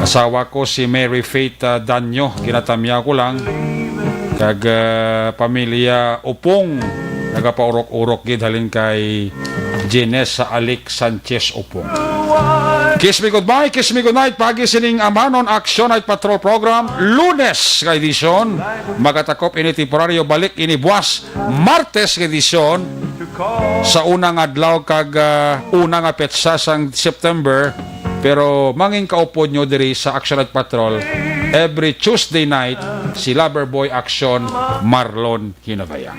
asawa ko si Mary Faith, ah, Danyo, ginatamya ko lang. Kag, ah, pamilya Upong, nagapaurok-urok gid halin kay Jenes sa Alik Sanchez Upong. Kiss me goodbye, kiss me goodnight. Pagi sining Amanon Action Night Patrol Program, Lunes nga edisyon. Magatakop ini temporaryo, balik ini buwas. Martes nga edisyon sa unang adlaw kag, ah, una nga petsa sang September, pero mangin kaupod nyo diri sa Action Night Patrol every Tuesday night, si Lover Boy Action, Marlon Hinabaya.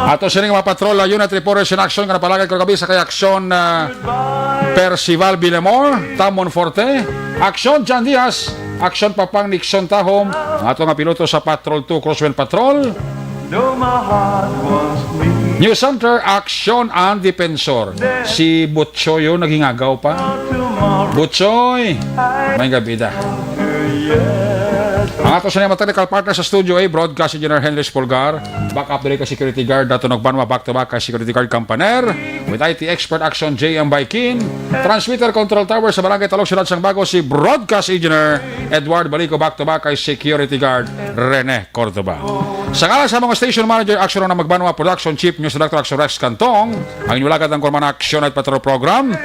Ato sining mga patrol, ah, Unit Reporters in Action, nga napalagad ko gabi sa kay Action, ah, Percival Villamor, Tamon Forte, Action John Diaz, Action Papang Nixon Tahom, ang ato nga piloto sa Patrol two Crosswind Patrol. News Center, Action and Defensor. Si Butchoy, oh, naghingagaw pa. Butchoy, may gabi da. Ang ato sa mga technical partner sa studio ay Broadcast Engineer Henry Spolgar, backup diri ka security guard Dato Nagbanwa, back to back kay security guard Kampaner, with I T expert Action J M Baikin, transmitter control tower sa Barangay Talog, Siyudad sang Bago, si Broadcast Engineer Edward Balico, back to back kay security guard Rene Cordoba. Sa ngalan sa mga station manager, Action na Magbanwa, production chief, news director, Action Rex Cantong, ang inyong lagad ang Korman Action at Patrol Program.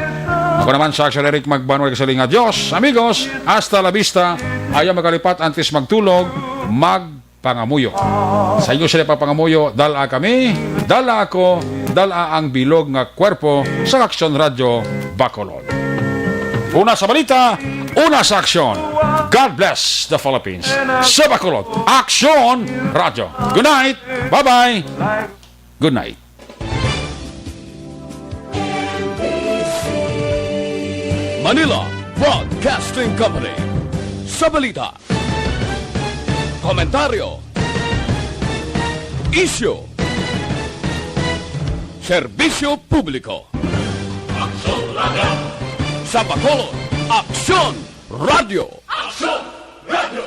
Ako naman sa Action Eric Magbanwa, nagsiling nga, "Dios, amigos, hasta la vista." Ayaw magalipat antes magtulog, magpangamuyo. Sa inyo sila papangamuyo, dala kami, dala ako, dala ang bilog nga kwerpo sa Action Radio Bacolod. Una sa balita, una sa aksyon. God bless the Philippines. Sa Bacolod, Action Radio. Good night. Bye-bye. Good night. Manila Broadcasting Company. Sa balita, komentaryo, isyu, serbisyo publiko. Aksyon Radio. Sa Bacolod, Aksyon Radio. Aksyon Radio.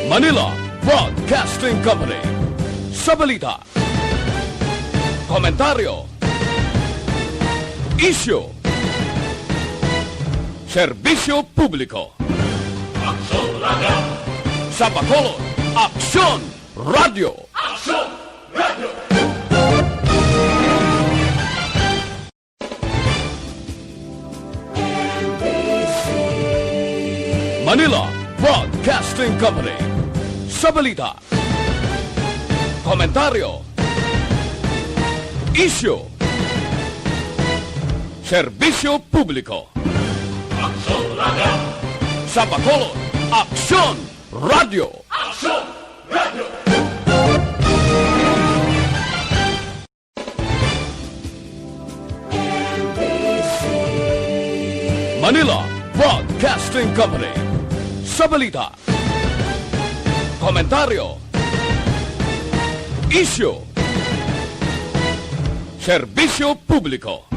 Manila Broadcasting Company. Sa balita, komentaryo, isyu, serbisyo publiko. Aksyon Radio. Sa Bacolod, Aksyon Radio. Aksyon Radio. Manila Broadcasting Company. Sa balita, komentaryo, isyu, serbisyo publiko. Aksyon Radio. Sa Bacolod, Aksyon Radio. Aksyon Radio. Manila Broadcasting Company. Sa balita, komentaryo, isyu, serbisyo publiko.